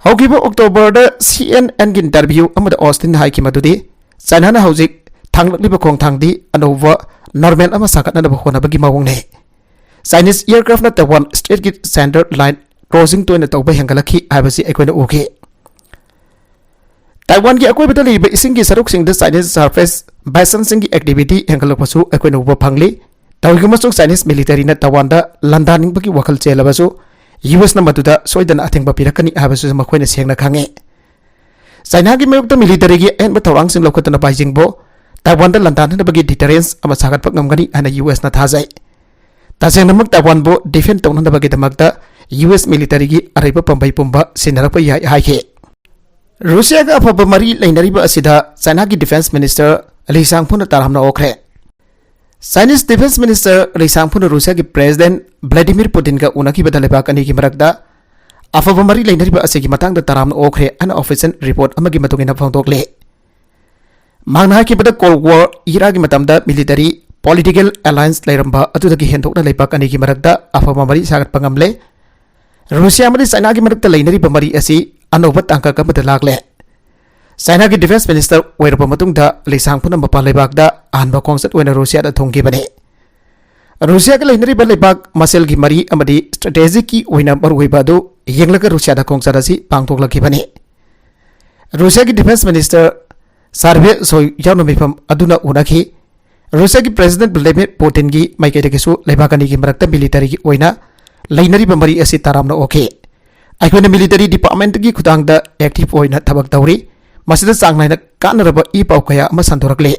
ꯍꯧꯈꯤꯕ ꯑꯣꯛꯇꯣꯕꯔꯗ ꯁꯤ ꯑꯦꯟ ꯑꯦꯟꯒꯤ ꯏꯟꯇꯔꯚ꯭ꯌꯨ ꯑꯃꯗ ꯑꯣꯁꯇꯤꯟꯅ ꯍꯥꯏꯈꯤ ꯃꯗꯨꯗꯤ ꯆꯥꯏꯅꯥꯅ ꯍꯧꯖꯤꯛ ꯊꯥꯡꯂꯛꯂꯤꯕ ꯈꯣꯡꯊꯥꯡꯗꯤ ꯑꯅꯧꯕ ꯅꯣꯔꯃꯦꯜ ꯑꯃ ꯁꯥꯒꯠꯅꯅꯕ ꯍꯣꯠꯅꯕꯒꯤ ꯃꯑꯣꯡꯅꯤ꯫ ꯆꯥꯏꯅꯤꯁ ꯑꯦꯌꯔꯀ꯭ꯔꯥꯐꯅ ꯇꯥꯏꯋꯥꯟ ꯁ꯭ꯇ꯭ꯔꯦꯠꯀꯤ ꯁꯦꯟꯇꯔ ꯂꯥꯏꯟ ꯀ꯭ꯔꯣꯁꯤꯡ ꯇꯣꯏꯅ ꯇꯧꯕ ꯍꯦꯟꯒꯠꯂꯛꯈꯤ ꯍꯥꯏꯕꯁꯤ ꯑꯩꯈꯣꯏꯅ ꯎꯈꯤ꯫ ꯇꯥꯏꯋꯥꯟꯒꯤ ꯑꯀꯣꯏꯕꯗ ꯂꯩꯔꯤꯕ ꯏꯁꯤꯡꯒꯤ ꯁꯔꯨꯛꯁꯤꯡꯗ ꯆꯥꯏꯅꯤꯁ ꯁꯔꯐꯦꯁ ꯕꯥꯏꯁꯟꯁꯤꯡꯒꯤ ꯑꯦꯛꯇꯤꯚꯤꯇꯤ ꯍꯦꯟꯒꯠꯂꯛꯄꯁꯨ ꯑꯩꯈꯣꯏꯅ ꯎꯕ ꯐꯪꯂꯤ꯫ ꯇꯧꯏꯒꯨꯝꯕꯁꯨꯡ ꯆꯥꯏꯅꯤꯁ ꯃꯤꯂꯤꯇꯔꯤꯅ ꯇꯥꯏꯋꯥꯟꯗ ꯂꯥꯟꯗꯥꯅꯤꯡꯕꯒꯤ ꯋꯥꯈꯜ ꯆꯦꯜꯂꯕꯁꯨ ꯌꯨ ꯑꯦꯁꯅ ꯃꯗꯨꯗ ꯁꯣꯏꯗꯅ ꯑꯊꯤꯡꯕ ꯄꯤꯔꯛꯀꯅꯤ ꯍꯥꯏꯕꯁꯤꯁꯨ ꯃꯈꯣꯏꯅ ꯁꯦꯡꯅ ꯈꯪꯉꯤ꯫ ꯆꯥꯏꯅꯥꯒꯤ ꯃꯥꯌꯣꯛꯇ ꯃꯤꯂꯤꯇꯔꯤꯒꯤ ꯑꯍꯦꯟꯕ ꯊꯧꯔꯥꯡꯁꯤꯡ ꯂꯧꯈꯠꯇꯨꯅ ꯕꯥꯏꯖꯤꯡꯕꯨ ꯇꯥꯏꯋꯥꯟꯗ ꯂꯥꯟꯗꯥꯅꯅꯕꯒꯤ ꯗꯤꯇꯔꯦꯟꯁ ꯑꯃ ꯁꯥꯒꯠꯄ ꯉꯝꯒꯅꯤ ꯍꯥꯏꯅ ꯌꯨ ꯑꯦꯁꯅ ꯊꯥꯖꯩ꯫ ꯇꯁꯦꯡꯅꯃꯛ ꯇꯥꯏꯋꯥꯟꯕꯨ ꯗꯤꯐꯦꯟ ꯇꯧꯅꯅꯕꯒꯤꯗꯃꯛꯇ ꯌꯨ ꯑꯦꯁ ꯃꯤꯂꯤꯇꯔꯤꯒꯤ ꯑꯔꯩꯕ ꯄꯥꯝꯕꯩ ꯄꯨꯝꯕ ꯁꯤꯖꯤꯟꯅꯔꯛꯄ ꯌꯥꯏ ꯍꯥꯏꯈꯤ꯫ ꯔꯨꯁꯤꯌꯥꯒ ꯑꯐꯕ ꯃꯔꯤ ꯂꯩꯅꯔꯤꯕ ꯑꯁꯤꯗ ꯆꯥꯏꯅꯥꯒꯤ ꯗꯤꯐꯦꯟꯁ ꯃꯤꯅꯤꯁꯇꯔ ꯂꯤ ꯁꯥꯡꯐꯨꯅ ꯇꯔꯥꯝꯅ ꯑꯣꯛꯈ꯭ꯔꯦ꯫ Chinese Defense Minister Li Shangfu-ꯅ ꯔꯨꯁꯤꯌꯥꯒꯤ President Vladimir Putin-ꯒ ꯎꯅꯈꯤꯕꯗ ꯂꯩꯕꯥꯛ ꯑꯅꯤꯒꯤ ꯃꯔꯛꯇ ꯑꯐꯕ ꯃꯔꯤ ꯂꯩꯅꯔꯤꯕ ꯑꯁꯤꯒꯤ ꯃꯇꯥꯡꯗ ꯇꯔꯥꯝꯅ ꯑꯣꯛꯈ꯭ꯔꯦ ꯍꯥꯏꯅ official report ꯑꯃꯒꯤ ꯃꯇꯨꯡ ꯏꯟꯅ ꯐꯣꯡꯗꯣꯛꯂꯤ꯫ ꯃꯍꯥꯛꯅ ꯍꯥꯏꯈꯤꯕꯗ Cold War era-ꯒꯤ ꯃꯇꯝꯗ military political alliance ꯂꯩꯔꯝꯕ ꯑꯗꯨꯗꯒꯤ ꯍꯦꯟꯗꯣꯛꯅ ꯂꯩꯕꯥꯛ ꯑꯅꯤꯒꯤ ꯃꯔꯛꯇ ꯑꯐꯕ ꯃꯔꯤ ꯁꯥꯒꯠꯄ ꯉꯝꯂꯦ꯫ ꯔꯨꯁꯤꯌꯥ ꯑꯃꯗꯤ ꯆꯥꯏꯅꯥꯒꯤ ꯃꯔꯛꯇ ꯂꯩꯅꯔꯤꯕ ꯃꯔꯤ ꯑꯁꯤ ꯑꯅꯧꯕ ꯇꯥꯡꯀꯛ ꯑꯃꯗ ꯂꯥꯛꯂꯦ꯫ ꯆꯥꯏꯅꯥꯒꯤ Defense Minister ꯑꯣꯏꯔꯕ ꯃꯇꯨꯡꯗ ꯂꯤ ꯁꯥꯡꯐꯨꯅ ꯃꯄꯥꯟ ꯂꯩꯕꯥꯛꯇ ꯑꯍꯥꯟꯕ ꯈꯣꯡꯆꯠ ꯑꯣꯏꯅ ꯔꯨꯁꯤꯌꯥꯗ ꯊꯨꯡꯈꯤꯕꯅꯤ꯫ ꯔꯨꯁꯤꯌꯥꯒ ꯂꯩꯅꯔꯤꯕ ꯂꯩꯕꯥꯛ ꯃꯁꯦꯜꯒꯤ ꯃꯔꯤ ꯑꯃꯗꯤ strategic-ꯀꯤ ꯑꯣꯏꯅ ꯃꯔꯨꯑꯣꯏꯕ ꯑꯗꯨ ꯌꯦꯡꯂꯒ ꯔꯨꯁꯤꯌꯥꯗ ꯈꯣꯡꯆꯠ ꯑꯁꯤ ꯄꯥꯡꯊꯣꯛꯂꯛꯈꯤꯕꯅꯤ꯫ ꯔꯨꯁꯤꯌꯥꯒꯤ Defense Minister Sergei Shoigu ꯌꯥꯎꯅ ꯃꯤꯐꯝ ꯑꯗꯨꯅ ꯎꯅꯈꯤ꯫ ꯔꯨꯁꯤꯌꯥꯒꯤ President Vladimir Putin-ꯒꯤ ꯃꯥꯏꯀꯩꯗꯒꯤꯁꯨ ꯂꯩꯕꯥꯛ ꯑꯅꯤꯒꯤ ꯃꯔꯛꯇ military-ꯒꯤ ꯑꯣꯏꯅ ꯂꯩꯅꯔꯤꯕ ꯃꯔꯤ ꯑꯁꯤ ꯇꯔꯥꯝꯅ ꯑꯣꯛꯈꯤ꯫ ꯑꯩꯈꯣꯏꯅ military department-ꯀꯤ ꯈꯨꯠꯊꯥꯡꯗ active ꯑꯣꯏꯅ ꯊꯕꯛ ꯇꯧꯔꯤ꯫ ꯃꯁꯤꯗ ꯆꯥꯡ ꯅꯥꯏꯅ ꯀꯥꯟꯅꯔꯕ ꯏ ꯄꯥꯎ ꯀꯌꯥ ꯑꯃ ꯁꯟꯗꯣꯔꯛꯂꯤ꯫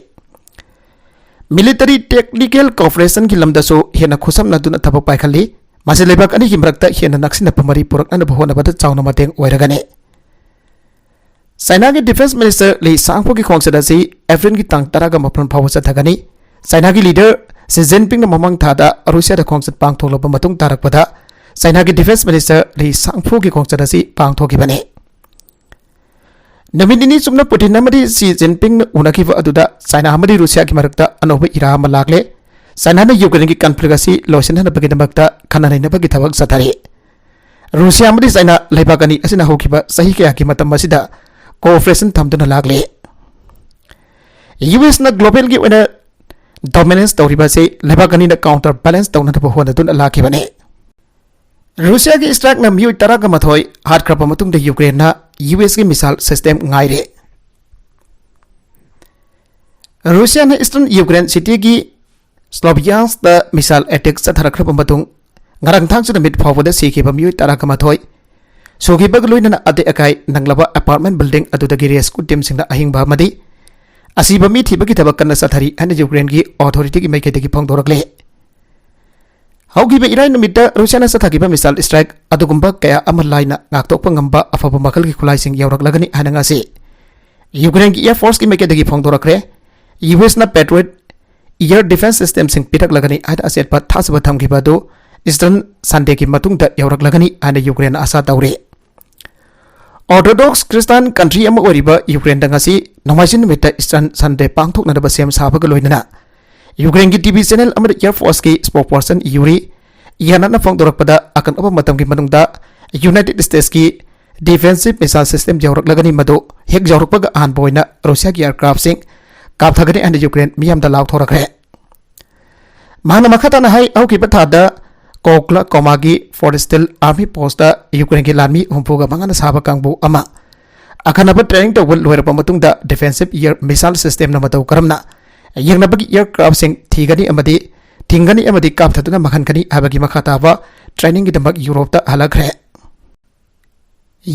Military technical cooperation-ꯒꯤ ꯂꯝꯗꯁꯨ ꯍꯦꯟꯅ ꯈꯨꯠꯁꯝꯅꯗꯨꯅ ꯊꯕꯛ ꯄꯥꯏꯈꯠꯂꯤ꯫ ꯃꯁꯤ ꯂꯩꯕꯥꯛ ꯑꯅꯤꯒꯤ ꯃꯔꯛꯇ ꯍꯦꯟꯅ ꯅꯛꯁꯤꯟꯅꯕ ꯃꯔꯤ ꯄꯨꯔꯛꯅꯅꯕ ꯍꯣꯠꯅꯕꯗ ꯆꯥꯎꯅ ꯃꯇꯦꯡ ꯑꯣꯏꯔꯒꯅꯤ꯫ ꯆꯥꯏꯅꯥꯒꯤ Defense Minister ꯂꯤ ꯁꯥꯡꯐꯨꯒꯤ ꯈꯣꯡꯆꯠ ꯑꯁꯤ ꯑꯦꯄ꯭ꯔꯤꯜꯒꯤ ꯇꯥꯡ ꯇꯔꯥꯒ ꯃꯥꯄꯟ ꯐꯥꯎꯕ ꯆꯠꯊꯒꯅꯤ꯫ ꯆꯥꯏꯅꯥꯒꯤ leader Xi Jinping-ꯅ ꯃꯃꯥꯡ ꯊꯥꯗ ꯔꯨꯁꯤꯌꯥꯗ ꯈꯣꯡꯆꯠ ꯄꯥꯡꯊꯣꯛꯂꯕ ꯃꯇꯨꯡ ꯇꯥꯔꯛꯄꯗ ꯆꯥꯏꯅꯥꯒꯤ Defense Minister ꯂꯤ ꯁꯥꯡꯐꯨꯒꯤ ꯈꯣꯡꯆꯠ ꯑꯁꯤ ꯄꯥꯡꯊꯣꯛꯈꯤꯕꯅꯤ꯫ ꯅꯨꯃꯤꯠ ꯅꯤꯅꯤ ꯆꯨꯞꯅ ꯄꯨꯇꯤꯟ ꯑꯃꯗꯤ ꯁꯤ ꯖꯤꯟꯄꯤꯡꯅ ꯎꯅꯈꯤꯕ ꯑꯗꯨꯗ ꯆꯥꯏꯅꯥ ꯑꯃꯗꯤ ꯔꯨꯁꯤꯌꯥꯒꯤ ꯃꯔꯛꯇ ꯑꯅꯧꯕ era ꯑꯃ ꯂꯥꯛꯂꯦ꯫ ꯆꯥꯏꯅꯥꯅ ꯌꯨꯀ꯭ꯔꯦꯟꯒꯤ conflict ꯑꯁꯤ ꯂꯣꯏꯁꯤꯟꯅꯅꯕꯒꯤꯗꯃꯛꯇ ꯈꯟꯅ ꯅꯩꯅꯕꯒꯤ ꯊꯕꯛ ꯆꯠꯊꯔꯤ꯫ ꯔꯨꯁꯤꯌꯥ ꯑꯃꯗꯤ ꯆꯥꯏꯅꯥ ꯂꯩꯕꯥꯛ ꯑꯅꯤ ꯑꯁꯤꯅ ꯍꯧꯈꯤꯕ ꯆꯍꯤ ꯀꯌꯥꯒꯤ ꯃꯇꯝ ꯑꯁꯤꯗ cooperation ꯊꯝꯗꯨꯅ ꯂꯥꯛꯂꯤ꯫ ꯌꯨ ꯑꯦꯁꯅ global-ꯒꯤ ꯑꯣꯏꯅ dominance ꯇꯧꯔꯤꯕ ꯑꯁꯤ ꯂꯩꯕꯥꯛ ꯑꯅꯤꯅ counter balance ꯇꯧꯅꯅꯕ ꯍꯣꯠꯅꯗꯨꯅ ꯂꯥꯛꯈꯤꯕꯅꯤ꯫ ꯔꯨꯁꯤꯌꯥꯒꯤ strike-ꯅ ꯃꯤꯑꯣꯏ ꯇꯔꯥꯒ ꯃꯥꯊꯣꯏ ꯍꯥꯠꯈ꯭ꯔꯕ ꯃꯇꯨꯡꯗ ꯌꯨꯀ꯭ꯔꯦꯟꯅ ꯌꯨ ꯑꯦꯁꯀꯤ missile system ꯉꯥꯏꯔꯦ꯫ ꯔꯨꯁꯤꯌꯥꯅ eastern Ukraine city-ꯒꯤ Sloviansk-ꯇ missile attack ꯆꯠꯊꯔꯛꯈ꯭ꯔꯕ ꯃꯇꯨꯡ ꯉꯔꯥꯡ ꯊꯥꯡꯖ ꯅꯨꯃꯤꯠ ꯐꯥꯎꯕꯗ ꯁꯤꯈꯤꯕ ꯃꯤꯑꯣꯏ ꯇꯔꯥꯒ ꯃꯥꯊꯣꯏ ꯁꯨꯈꯤꯕꯒ ꯂꯣꯏꯅꯅ ꯑꯇꯦꯛ ꯑꯀꯥꯏ ꯅꯪꯂꯕ apartment building ꯑꯗꯨꯗꯒꯤ rescue team-ꯁꯤꯡꯅ ꯑꯍꯤꯡꯕ ꯑꯃꯗꯤ ꯑꯁꯤꯕ ꯃꯤ ꯊꯤꯕꯒꯤ ꯊꯕꯛ ꯀꯟꯅ ꯆꯠꯊꯔꯤ ꯍꯥꯏꯅ ꯌꯨꯀ꯭ꯔꯦꯟꯒꯤ authority-ꯒꯤ ꯃꯥꯏꯀꯩꯗꯒꯤ ꯐꯣꯡꯗꯣꯔꯛꯂꯦ꯫ ꯍꯧꯈꯤꯕ ꯏꯔꯥꯏ ꯅꯨꯃꯤꯠꯇ ꯔꯨꯁꯤꯌꯥꯅ ꯆꯠꯊꯈꯤꯕ missile strike ꯑꯗꯨꯒꯨꯝꯕ ꯀꯌꯥ ꯑꯃ ꯂꯥꯏꯅ ꯉꯥꯛꯊꯣꯛꯄ ꯉꯝꯕ ꯑꯐꯕ ꯃꯈꯜꯒꯤ ꯈꯨꯠꯂꯥꯏꯁꯤꯡ ꯌꯧꯔꯛꯂꯒꯅꯤ ꯍꯥꯏꯅ ꯉꯁꯤ ꯌꯨꯀ꯭ꯔꯦꯟꯒꯤ Air Force-ꯀꯤ ꯃꯥꯏꯀꯩꯗꯒꯤ ꯐꯣꯡꯗꯣꯔꯛꯈ꯭ꯔꯦ꯫ ꯌꯨ ꯑꯦꯁꯅ Patriot air defense systemꯁꯤꯡ ꯄꯤꯔꯛꯂꯒꯅꯤ ꯍꯥꯏꯅ ꯑꯆꯦꯠꯄ ꯊꯥꯖꯕ ꯊꯝꯈꯤꯕ ꯑꯗꯨ Eastern Sundayꯒꯤ ꯃꯇꯨꯡꯗ ꯌꯧꯔꯛꯂꯒꯅꯤ ꯍꯥꯏꯅ ꯌꯨꯀ꯭ꯔꯦꯟꯅ ꯑꯥꯁꯥ ꯇꯧꯔꯤ꯫ Orthodox Christian country ꯑꯃ ꯑꯣꯏꯔꯤꯕ ꯌꯨꯀ꯭ꯔꯦꯟꯗ ꯉꯁꯤ ꯅꯣꯡꯃꯥꯏꯖꯤꯡ ꯅꯨꯃꯤꯠꯇ Eastern Sunday ꯄꯥꯡꯊꯣꯛꯅꯅꯕ ꯁꯦꯝ ꯁꯥꯕꯒ ꯂꯣꯏꯅꯅ ꯌꯨꯀ꯭ꯔꯦꯟꯒꯤ ꯇꯤ ꯚꯤ channel ꯑꯃꯗ Air Forceꯀꯤ spokesperson ꯌꯨꯔꯤ ꯌꯥꯅꯠꯅ ꯐꯣꯡꯗꯣꯔꯛꯄꯗ, ꯑꯀꯛꯅꯕ ꯃꯇꯝꯒꯤ ꯃꯅꯨꯡꯗ United Statesꯀꯤ defensive missile system ꯌꯧꯔꯛꯂꯒꯅꯤ, ꯃꯗꯨ ꯍꯦꯛ ꯌꯧꯔꯛꯄꯒ ꯑꯍꯥꯟꯕ ꯑꯣꯏꯅ ꯔꯨꯁꯤꯌꯥꯒꯤ aircraftꯁꯤꯡ ꯀꯥꯞꯊꯒꯅꯤ ꯍꯥꯏꯅ ꯌꯨꯀ꯭ꯔꯦꯟ ꯃꯤꯌꯥꯝꯗ ꯂꯥꯎꯊꯣꯔꯛꯈ꯭ꯔꯦ꯫ ꯃꯍꯥꯛꯅ ꯃꯈꯥ ꯇꯥꯅ ꯍꯥꯏ, ꯍꯧꯈꯤꯕ ꯊꯥꯗ ꯀꯣꯀ꯭ꯂꯥ ꯀꯣꯃꯥꯒꯤ Forestall Army Postꯇ ꯌꯨꯀ꯭ꯔꯦꯟꯒꯤ ꯂꯥꯟꯃꯤ ꯍꯨꯝꯐꯨꯒ ꯃꯉꯥꯅ ꯁꯥꯕ ꯀꯥꯡꯕꯨ ꯑꯃ ꯑꯈꯟꯅꯕ training ꯇꯧꯕ ꯂꯣꯏꯔꯕ ꯃꯇꯨꯡꯗ defensive air missile systemꯅ ꯃꯇꯧ ꯀꯔꯝꯅ ꯌꯦꯡꯅꯕꯒꯤ aircraftꯁꯤꯡ ꯊꯤꯒꯅꯤ ꯑꯃꯗꯤ ꯊꯤꯡꯒꯅꯤ ꯑꯃꯗꯤ ꯀꯥꯞꯊꯗꯨꯅ ꯃꯥꯡꯍꯟꯒꯅꯤ ꯍꯥꯏꯕꯒꯤ ꯃꯈꯥ ꯇꯥꯕ trainingꯒꯤꯗꯃꯛ ꯌꯨꯔꯣꯞꯇ ꯍꯜꯂꯛꯈ꯭ꯔꯦ꯫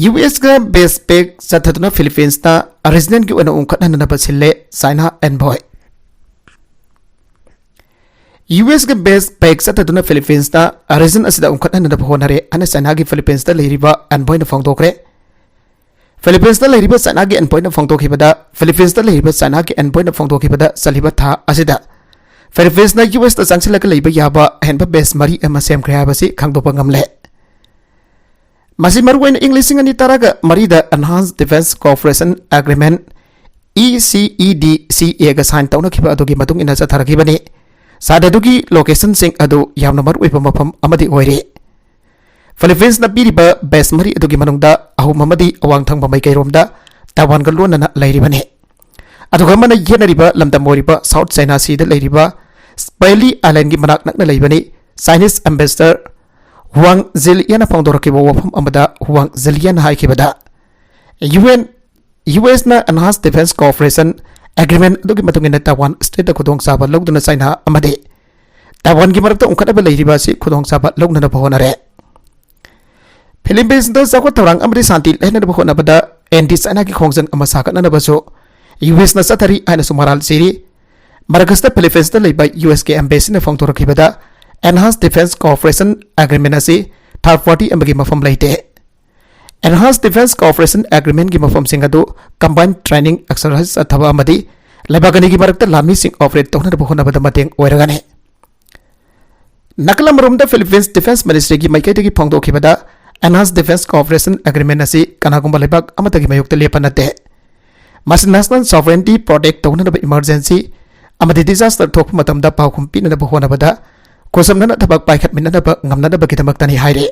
ꯌꯨ ꯑꯦꯁꯀ base pact ꯆꯠꯊꯗꯨꯅ ꯐꯤꯂꯤꯄꯤꯟꯁꯇ regionalꯒꯤ ꯑꯣꯏꯅ ꯎꯪꯈꯠꯍꯟꯅꯅꯕ ꯁꯤꯜꯂꯦ ꯆꯥꯏꯅꯥ envoy꯫ ꯌꯨ ꯑꯦꯁꯀ base pact ꯆꯠꯊꯗꯨꯅ ꯐꯤꯂꯤꯄꯤꯟꯁꯇ region ꯑꯁꯤꯗ ꯎꯪꯈꯠꯍꯟꯅꯅꯕ ꯍꯣꯠꯅꯔꯦ ꯍꯥꯏꯅ ꯆꯥꯏꯅꯥꯒꯤ ꯐꯤꯂꯤꯄꯤꯟꯁꯇ ꯂꯩꯔꯤꯕ envoyꯅ ꯐꯣꯡꯗꯣꯛꯈ꯭ꯔꯦ꯫ ꯐꯤꯂꯤꯄꯤꯟꯁꯇ ꯂꯩꯔꯤꯕ ꯆꯥꯏꯅꯥꯒꯤ envoyꯅ ꯐꯣꯡꯗꯣꯛꯈꯤꯕꯗ, ꯐꯤꯂꯤꯄꯤꯟꯁꯇ ꯂꯩꯔꯤꯕ ꯆꯥꯏꯅꯥꯒꯤ envoyꯅ ꯐꯣꯡꯗꯣꯛꯈꯤꯕꯗ, ꯆꯠꯂꯤꯕ ꯊꯥ ꯑꯁꯤꯗ ꯐꯤꯂꯤꯄꯤꯟꯁꯅ ꯌꯨ ꯑꯦꯁꯇ ꯆꯪꯁꯤꯜꯂꯒ ꯂꯩꯕ ꯌꯥꯕ ꯑꯍꯦꯟꯕ base ꯃꯔꯤ ꯑꯃ ꯁꯦꯝꯈ꯭ꯔꯦ ꯍꯥꯏꯕꯁꯤ ꯈꯪꯗꯣꯛꯄ ꯉꯝꯂꯦ꯫ ꯃꯁꯤ ꯃꯔꯨꯑꯣꯏꯅ ꯏꯪ ꯂꯤꯁꯤꯡ ꯑꯅꯤ ꯇꯔꯥꯒ ꯃꯔꯤꯗ Enhanced Defense Cooperation Agreement, E C E D C Aꯒ sign ꯇꯧꯅꯈꯤꯕ ꯑꯗꯨꯒꯤ ꯃꯇꯨꯡ ꯏꯟꯅ ꯆꯠꯊꯔꯛꯈꯤꯕꯅꯤ꯫ Sign ꯑꯗꯨꯒꯤ locationꯁꯤꯡ ꯑꯗꯨ ꯌꯥꯝꯅ ꯃꯔꯨꯑꯣꯏꯕ ꯃꯐꯝ ꯑꯃꯗꯤ ꯑꯣꯏꯔꯤ꯫ ꯐꯤꯂꯤꯄꯤꯟꯁꯅ ꯄꯤꯔꯤꯕ base ꯃꯔꯤ ꯑꯗꯨꯒꯤ ꯃꯅꯨꯡꯗ ꯑꯍꯨꯝ ꯑꯃꯗꯤ ꯑꯋꯥꯡ ꯊꯪꯕ ꯃꯥꯏꯀꯩꯔꯣꯝꯗ ꯇꯥꯏꯋꯥꯟꯒ ꯂꯣꯟꯅꯅ ꯂꯩꯔꯤꯕꯅꯤ꯫ ꯑꯗꯨꯒ ꯑꯃꯅ ꯌꯦꯠꯅꯔꯤꯕ ꯂꯝꯗꯝ ꯑꯣꯏꯔꯤꯕ South China Seaꯗ ꯂꯩꯔꯤꯕ Spratly Islandꯒꯤ ꯃꯅꯥꯛ ꯅꯛꯅ ꯂꯩꯕꯅꯤ꯫ Chinese ambassador Wang Zhilianꯅ ꯐꯣꯡꯗꯣꯔꯛꯈꯤꯕ ꯋꯥꯐꯝ ꯑꯃꯗ Wang Zhilianꯅ ꯍꯥꯏꯈꯤꯕꯗ, UN, ꯌꯨ ꯑꯦꯁꯅ Enhanced Defense Cooperation Agreement ꯑꯗꯨꯒꯤ ꯃꯇꯨꯡ ꯏꯟꯅ ꯇꯥꯏꯋꯥꯟ stateꯇ ꯈꯨꯗꯣꯡꯆꯥꯕ ꯂꯧꯗꯨꯅ ꯆꯥꯏꯅꯥ ꯑꯃꯗꯤ ꯇꯥꯏꯋꯥꯟꯒꯤ ꯃꯔꯛꯇ ꯎꯪꯈꯠꯅꯕ ꯂꯩꯔꯤꯕ ꯑꯁꯤ ꯈꯨꯗꯣꯡꯆꯥꯕ ꯂꯧꯅꯅꯕ ꯍꯣꯠꯅꯔꯦ꯫ ꯐꯤꯂꯤꯄꯤꯟꯁꯇ ꯆꯥꯎꯈꯠ ꯊꯧꯔꯥꯡ ꯑꯃꯗꯤ ꯁꯥꯟꯇꯤ ꯂꯩꯅꯅꯕ ꯍꯣꯠꯅꯕꯗ anti Chinaꯒꯤ ꯈꯣꯡꯖꯪ ꯑꯃ ꯁꯥꯒꯠꯅꯅꯕꯁꯨ ꯌꯨ ꯑꯦꯁꯅ ꯆꯠꯊꯔꯤ ꯍꯥꯏꯅꯁꯨ ꯃꯔꯥꯜ ꯁꯤꯔꯤ꯫ ꯃꯔꯀꯁꯇ ꯐꯤꯂꯤꯄꯤꯟꯁꯇ ꯂꯩꯕ ꯌꯨ ꯑꯦꯁꯀꯤ embassy ꯅ ꯐꯣꯡꯗꯣꯔꯛꯈꯤꯕꯗ, Enhanced Defense Cooperation Agreement ꯑꯁꯤ third party ꯑꯃꯒꯤ ꯃꯐꯝ ꯂꯩꯇꯦ꯫ Enhanced Defense Cooperation Agreement ꯀꯤ ꯃꯐꯝꯁꯤꯡ ꯑꯗꯨ combined training exercise ꯆꯠꯊꯕ ꯑꯃꯗꯤ ꯂꯩꯕꯥꯛ ꯑꯅꯤꯒꯤ ꯃꯔꯛꯇ ꯂꯥꯟꯃꯤꯁꯤꯡ operate ꯇꯧꯅꯅꯕ ꯍꯣꯠꯅꯕꯗ ꯃꯇꯦꯡ ꯑꯣꯏꯔꯒꯅꯤ꯫ ꯅꯥꯀꯜ ꯑꯃꯔꯣꯝꯗ Philippines Defense Ministryꯒꯤ ꯃꯥꯏꯀꯩꯗꯒꯤ ꯐꯣꯡꯗꯣꯛꯈꯤꯕꯗ Enhanced Defense Cooperation Agreement ꯑꯁꯤ ꯀꯅꯥꯒꯨꯝꯕ ꯂꯩꯕꯥꯛ ꯑꯃꯠꯇꯒꯤ ꯃꯥꯌꯣꯛꯇ ꯂꯦꯞꯄ ꯅꯠꯇꯦ꯫ ꯃꯁꯤ national sovereignty protect ꯇꯧꯅꯅꯕ emergency ꯑꯃꯗꯤ disaster ꯊꯣꯛꯄ ꯃꯇꯝꯗ ꯄꯥꯎꯈꯨꯝ ꯄꯤꯅꯅꯕ ꯍꯣꯠꯅꯕꯗ ꯈꯨꯠꯁꯝꯅꯅ ꯊꯕꯛ ꯄꯥꯏꯈꯠꯃꯤꯟꯅꯅꯕ ꯉꯝꯅꯅꯕꯒꯤꯗꯃꯛꯇꯅꯤ ꯍꯥꯏꯔꯤ꯫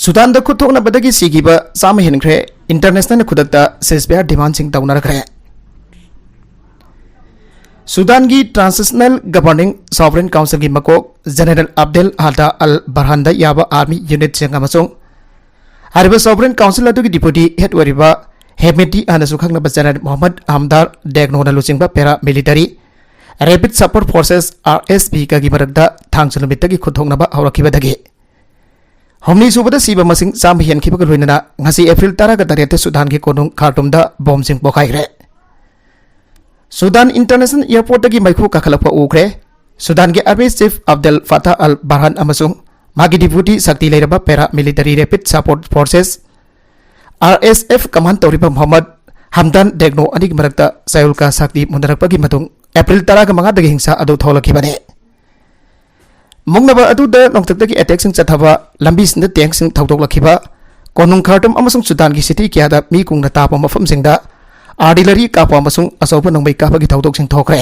ꯁꯨꯗꯥꯟꯗ ꯈꯨꯠ ꯊꯣꯛꯅꯕꯗꯒꯤ ꯁꯤꯈꯤꯕ ꯆꯥꯝꯃ ꯍꯦꯟꯈ꯭ꯔꯦ꯫ Internationalꯅ ꯈꯨꯗꯛꯇ ceasefire demandꯁꯤꯡ ꯇꯧꯅꯔꯛꯈ꯭ꯔꯦ꯫ ꯁꯨꯗꯥꯟꯒꯤ Transitional Governing Sovereign Councilꯒꯤ ꯃꯀꯣꯛ General Abdel Fattah al-Burhanꯗ ꯌꯥꯕ army unitꯁꯤꯡ ꯑꯃꯁꯨꯡ ꯍꯥꯏꯔꯤꯕ Sovereign Council ꯑꯗꯨꯒꯤ deputy head ꯑꯣꯏꯔꯤꯕ ꯍꯦꯃꯤꯗꯤ ꯍꯥꯏꯅꯁꯨ ꯈꯪꯅꯕ General Mohammad Hamdan Dagloꯅ ꯂꯨꯆꯤꯡꯕ paramilitary Rapid Support Forces, RSFꯀꯒꯤ ꯃꯔꯛꯇ ꯊꯥꯡꯖ ꯅꯨꯃꯤꯠꯇꯒꯤ ꯈꯨꯠꯊꯣꯛꯅꯕ ꯍꯧꯔꯛꯈꯤꯕꯗꯒꯤ ꯍꯨꯝꯅꯤ ꯁꯨꯕꯗ ꯁꯤꯕ ꯃꯁꯤꯡ ꯆꯥꯝꯃ ꯍꯦꯟꯈꯤꯕꯒ ꯂꯣꯏꯅꯅ ꯉꯁꯤ April ꯇꯔꯥꯒ ꯇꯔꯦꯠꯇ ꯁꯨꯗꯥꯟꯒꯤ ꯀꯣꯅꯨꯡ ꯈꯥꯔꯇꯨꯝꯗ ꯕꯣꯝꯁꯤꯡ ꯄꯣꯈꯥꯏꯈ꯭ꯔꯦ꯫ ꯁꯨꯗꯥꯟ International Airportꯇꯒꯤ ꯃꯩꯈꯨ ꯀꯥꯈꯠꯂꯛꯄ ꯎꯈ꯭ꯔꯦ꯫ ꯁꯨꯗꯥꯟꯒꯤ Army Chief Abdel Fattah al-Burhan ꯑꯃꯁꯨꯡ ꯃꯥꯒꯤ deputy ꯁꯛꯇꯤ ꯂꯩꯔꯕ Paramilitary Rapid Support Forces, RSF command ꯇꯧꯔꯤꯕ Mohammad Hamdan Daglo ꯑꯅꯤꯒꯤ ꯃꯔꯛꯇ ꯆꯌꯣꯜꯀꯥ ꯁꯛꯇꯤ ꯃꯨꯟꯅꯔꯛꯄꯒꯤ ꯃꯇꯨꯡ April ꯇꯔꯥꯒ ꯃꯉꯥꯗꯒꯤ ꯍꯤꯡꯁꯥ ꯑꯗꯨ ꯊꯣꯛꯂꯛꯈꯤꯕꯅꯤ꯫ ꯃꯨꯛꯅꯕ ꯑꯗꯨꯗ ꯅꯣꯡꯊꯛꯇꯒꯤ attackꯁꯤꯡ ꯆꯠꯊꯕ, ꯂꯝꯕꯤꯁꯤꯡꯗ tankꯁꯤꯡ ꯊꯧꯗꯣꯛꯂꯛꯈꯤꯕ, ꯀꯣꯅꯨꯡ ꯈꯥꯔꯇꯨꯝ ꯑꯃꯁꯨꯡ ꯁꯨꯗꯥꯟꯒꯤ city ꯀꯌꯥꯗ ꯃꯤ ꯀꯨꯡꯅ ꯇꯥꯕ ꯃꯐꯝꯁꯤꯡꯗ artillery ꯀꯥꯞꯄ ꯑꯃꯁꯨꯡ ꯑꯆꯧꯕ ꯅꯣꯡꯃꯩ ꯀꯥꯞꯄꯒꯤ ꯊꯧꯗꯣꯛꯁꯤꯡ ꯊꯣꯛꯈ꯭ꯔꯦ꯫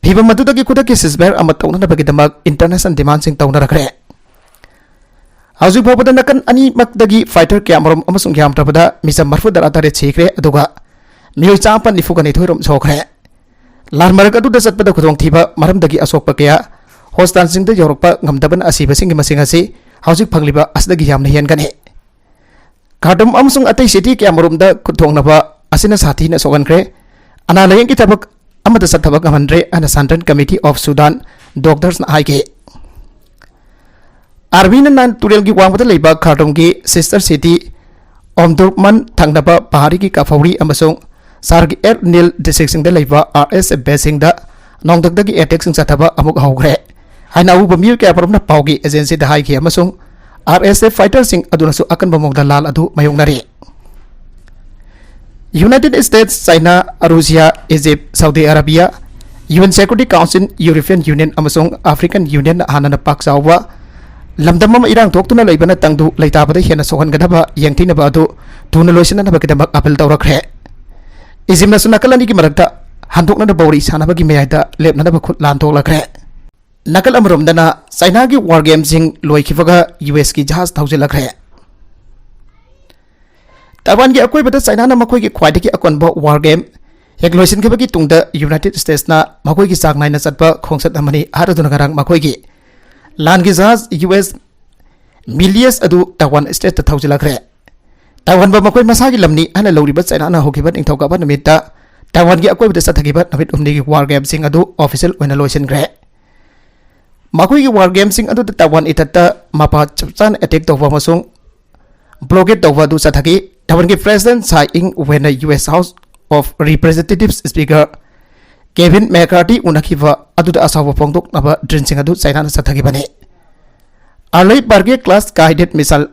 ꯐꯤꯚꯝ ꯑꯗꯨꯗꯒꯤ ꯈꯨꯗꯛꯀꯤ ceasefire ꯑꯃ ꯇꯧꯅꯅꯕꯒꯤꯗꯃꯛ international demandꯁꯤꯡ ꯇꯧꯅꯔꯛꯈ꯭ꯔꯦ꯫ ꯍꯧꯖꯤꯛ ꯐꯥꯎꯕꯗ ꯅꯥꯀꯟ ꯑꯅꯤꯃꯛꯇꯒꯤ fighter ꯀꯌꯥꯃꯔꯨꯝ ꯑꯃꯁꯨꯡ ꯌꯥꯝꯗ꯭ꯔꯕꯗ ꯃꯤꯆꯝ ꯃꯔꯐꯨ ꯇꯔꯥ ꯇꯔꯦꯠ ꯁꯤꯈ꯭ꯔꯦ, ꯑꯗꯨꯒ ꯃꯤꯑꯣꯏ ꯆꯥꯃꯥꯄꯟ ꯅꯤꯐꯨꯒ ꯅꯤꯊꯣꯏ ꯔꯣꯝ ꯁꯣꯛꯈ꯭ꯔꯦ꯫ ꯂꯥꯟ ꯃꯔꯛ ꯑꯗꯨꯗ ꯆꯠꯄꯗ ꯈꯨꯗꯣꯡꯊꯤꯕ ꯃꯔꯝꯗꯒꯤ ꯑꯁꯣꯛꯄ ꯀꯌꯥ hospitalꯁꯤꯡꯗ ꯌꯧꯔꯛꯄ ꯉꯝꯗꯕꯅ ꯑꯁꯤꯕꯁꯤꯡꯒꯤ ꯃꯁꯤꯡ ꯑꯁꯤ ꯍꯧꯖꯤꯛ ꯐꯪꯂꯤꯕ ꯑꯁꯤꯗꯒꯤ ꯌꯥꯝꯅ ꯍꯦꯟꯒꯅꯤ꯫ ꯈꯥꯔꯇꯨꯝ ꯑꯃꯁꯨꯡ ꯑꯇꯩ city ꯀꯌꯥꯃꯔꯨꯝꯗ ꯈꯨꯠ ꯊꯣꯛꯅꯕ ꯑꯁꯤꯅ ꯁꯥꯊꯤꯅ ꯁꯣꯛꯍꯟꯈ꯭ꯔꯦ꯫ ꯑꯅꯥ ꯂꯥꯌꯦꯡꯒꯤ ꯊꯕꯛ ꯑꯃꯠꯇ ꯆꯠꯊꯕ ꯉꯝꯍꯟꯗ꯭ꯔꯦ ꯍꯥꯏꯅ Southern Committee of Sudan doctorsꯅ ꯍꯥꯏꯈꯤ꯫ ꯑꯥꯔꯃꯤꯅ ꯅꯥꯏꯜ ꯇꯨꯔꯦꯜꯒꯤ ꯋꯥꯡꯃꯗ ꯂꯩꯕ ꯈꯥꯔꯇꯨꯝꯒꯤ sister city Omdurman ꯊꯪꯅꯕ ꯄꯍꯥꯔꯤꯒꯤ ꯀꯥꯐꯧꯔꯤ ꯑꯃꯁꯨꯡ ꯁꯥꯔꯒꯤ ꯑꯦꯔ ꯅꯤꯜ districtꯁꯤꯡꯗ ꯂꯩꯕ RSF baseꯁꯤꯡꯗ ꯅꯣꯡꯊꯛꯇꯒꯤ attackꯁꯤꯡ ꯆꯠꯊꯕ ꯑꯃꯨꯛ ꯍꯧꯈ꯭ꯔꯦ ꯍꯥꯏꯅ ꯑꯎꯕ ꯃꯤꯑꯣꯏ ꯀꯌꯥꯃꯔꯨꯝꯅ ꯄꯥꯎꯒꯤ agencyꯗ ꯍꯥꯏꯈꯤ ꯑꯃꯁꯨꯡ RSF fighterꯁꯤꯡ ꯑꯗꯨꯅꯁꯨ ꯑꯀꯟꯕ ꯃꯑꯣꯡꯗ ꯂꯥꯜ ꯑꯗꯨ ꯃꯥꯌꯣꯛꯅꯔꯤ꯫ United States, China, Russia, Egypt, Saudi Arabia, U N Security Council, European Union ꯑꯃꯁꯨꯡ African Union ꯍꯥꯟꯅꯅ ꯄꯥꯛ ꯆꯥꯎꯕ ꯂꯝꯗꯝ ꯑꯃ ꯏꯔꯥꯡ ꯊꯣꯛꯇꯨꯅ ꯂꯩꯕꯅ ꯇꯪꯗꯨ ꯂꯩꯇꯥꯕꯗ ꯍꯦꯟꯅ ꯁꯣꯛꯍꯟꯒꯗꯕ ꯌꯦꯡꯊꯤꯅꯕ ꯑꯗꯨ ꯊꯨꯅ ꯂꯣꯏꯁꯤꯟꯅꯅꯕꯒꯤꯗꯃꯛ ꯑꯥꯄꯤꯜ ꯇꯧꯔꯛꯈ꯭ꯔꯦ꯫ ꯏꯖꯤꯞꯅꯁꯨ ꯅꯥꯀꯜ ꯑꯅꯤꯒꯤ ꯃꯔꯛꯇ ꯍꯟꯗꯣꯛꯅꯅꯕ ꯋꯥꯔꯤ ꯁꯥꯅꯕꯒꯤ ꯃꯌꯥꯏꯗ ꯂꯦꯞꯅꯅꯕ ꯈꯨꯠ ꯂꯥꯟꯊꯣꯛꯂꯛꯈ꯭ꯔꯦ꯫ ꯅꯥꯀꯜ ꯑꯃꯔꯣꯝꯗꯅ ꯆꯥꯏꯅꯥꯒꯤ ꯋꯥꯔ ꯒꯦꯝꯁꯤꯡ ꯂꯣꯏꯈꯤꯕꯒ ꯌꯨ ꯑꯦꯁꯀꯤ ꯖꯍꯥꯖ ꯊꯧꯖꯤꯜꯂꯛꯈ꯭ꯔꯦ꯫ ꯇꯥꯏꯋꯥꯟꯒꯤ ꯑꯀꯣꯏꯕꯗ ꯆꯥꯏꯅꯥꯅ ꯃꯈꯣꯏꯒꯤ ꯈ꯭ꯋꯥꯏꯗꯒꯤ ꯑꯀꯣꯟꯕ ꯋꯥꯔ ꯒꯦꯝ ꯍꯦꯛ ꯂꯣꯏꯁꯤꯟꯈꯤꯕꯒꯤ ꯇꯨꯡꯗ ꯌꯨꯅꯥꯏꯇꯦꯗ ꯁ꯭ꯇꯦꯠꯁꯅ ꯃꯈꯣꯏꯒꯤ ꯆꯥꯡ ꯅꯥꯏꯅ ꯆꯠꯄ ꯈꯣꯡꯆꯠ ꯑꯃꯅꯤ ꯍꯥꯏꯔꯗꯨꯅ ꯉꯔꯥꯡ ꯃꯈꯣꯏꯒꯤ ꯂꯥꯟꯒꯤ ꯖꯍꯥꯖ ꯌꯨ ꯑꯦꯁ ꯃꯤꯂꯤꯌꯁ ꯑꯗꯨ ꯇꯥꯏꯋꯥꯟ ꯁ꯭ꯇꯦꯠꯇ ꯊꯧꯖꯤꯜꯂꯛꯈ꯭ꯔꯦ꯫ ꯇꯥꯏꯋꯥꯟꯕꯨ ꯃꯈꯣꯏ ꯃꯁꯥꯒꯤ ꯂꯝꯅꯤ ꯍꯥꯏꯅ ꯂꯧꯔꯤꯕ ꯆꯥꯏꯅꯥꯅ ꯍꯧꯈꯤꯕ ꯅꯤꯡꯊꯧꯀꯥꯕ ꯅꯨꯃꯤꯠꯇ ꯇꯥꯏꯋꯥꯟꯒꯤ ꯑꯀꯣꯏꯕꯗ ꯆꯠꯊꯈꯤꯕ ꯅꯨꯃꯤꯠ ꯍꯨꯝꯅꯤꯒꯤ ꯋꯥꯔ ꯒꯦꯝꯁꯤꯡ ꯑꯗꯨ ꯑꯣꯐꯤꯁꯤꯌꯦꯜ ꯑꯣꯏꯅ ꯂꯣꯏꯁꯤꯟꯈ꯭ꯔꯦ꯫ ꯃꯈꯣꯏꯒꯤ ꯋꯥꯔ ꯒꯦꯝꯁꯤꯡ ꯑꯗꯨꯗ ꯇꯥꯏꯋꯥꯟ ꯏꯊꯠꯇ ꯃꯄꯥ ꯆꯞ ꯆꯥꯅ ꯑꯦꯇꯦꯛ ꯇꯧꯕ ꯑꯃꯁꯨꯡ ꯕ꯭ꯂꯣꯀꯦꯠ ꯇꯧꯕ ꯑꯗꯨ ꯆꯠꯊꯈꯤ꯫ ꯇꯥꯏꯋꯥꯟꯒꯤ ꯄ꯭ꯔꯦꯁꯤꯗꯦꯟꯠ ꯁꯥꯏ ꯏꯪ ꯋꯦꯟꯅ U S House of Representatives speaker Kevin McCarthy ꯎꯅꯈꯤꯕ ꯑꯗꯨꯗ ꯑꯁꯥꯎꯕ ꯐꯣꯡꯗꯣꯛꯅꯕ ꯗ꯭ꯔꯤꯜꯁꯤꯡ ꯑꯗꯨ ꯆꯥꯏꯅꯥꯅ ꯆꯠꯊꯈꯤꯕꯅꯤ꯫ Arleigh Burke class guided missile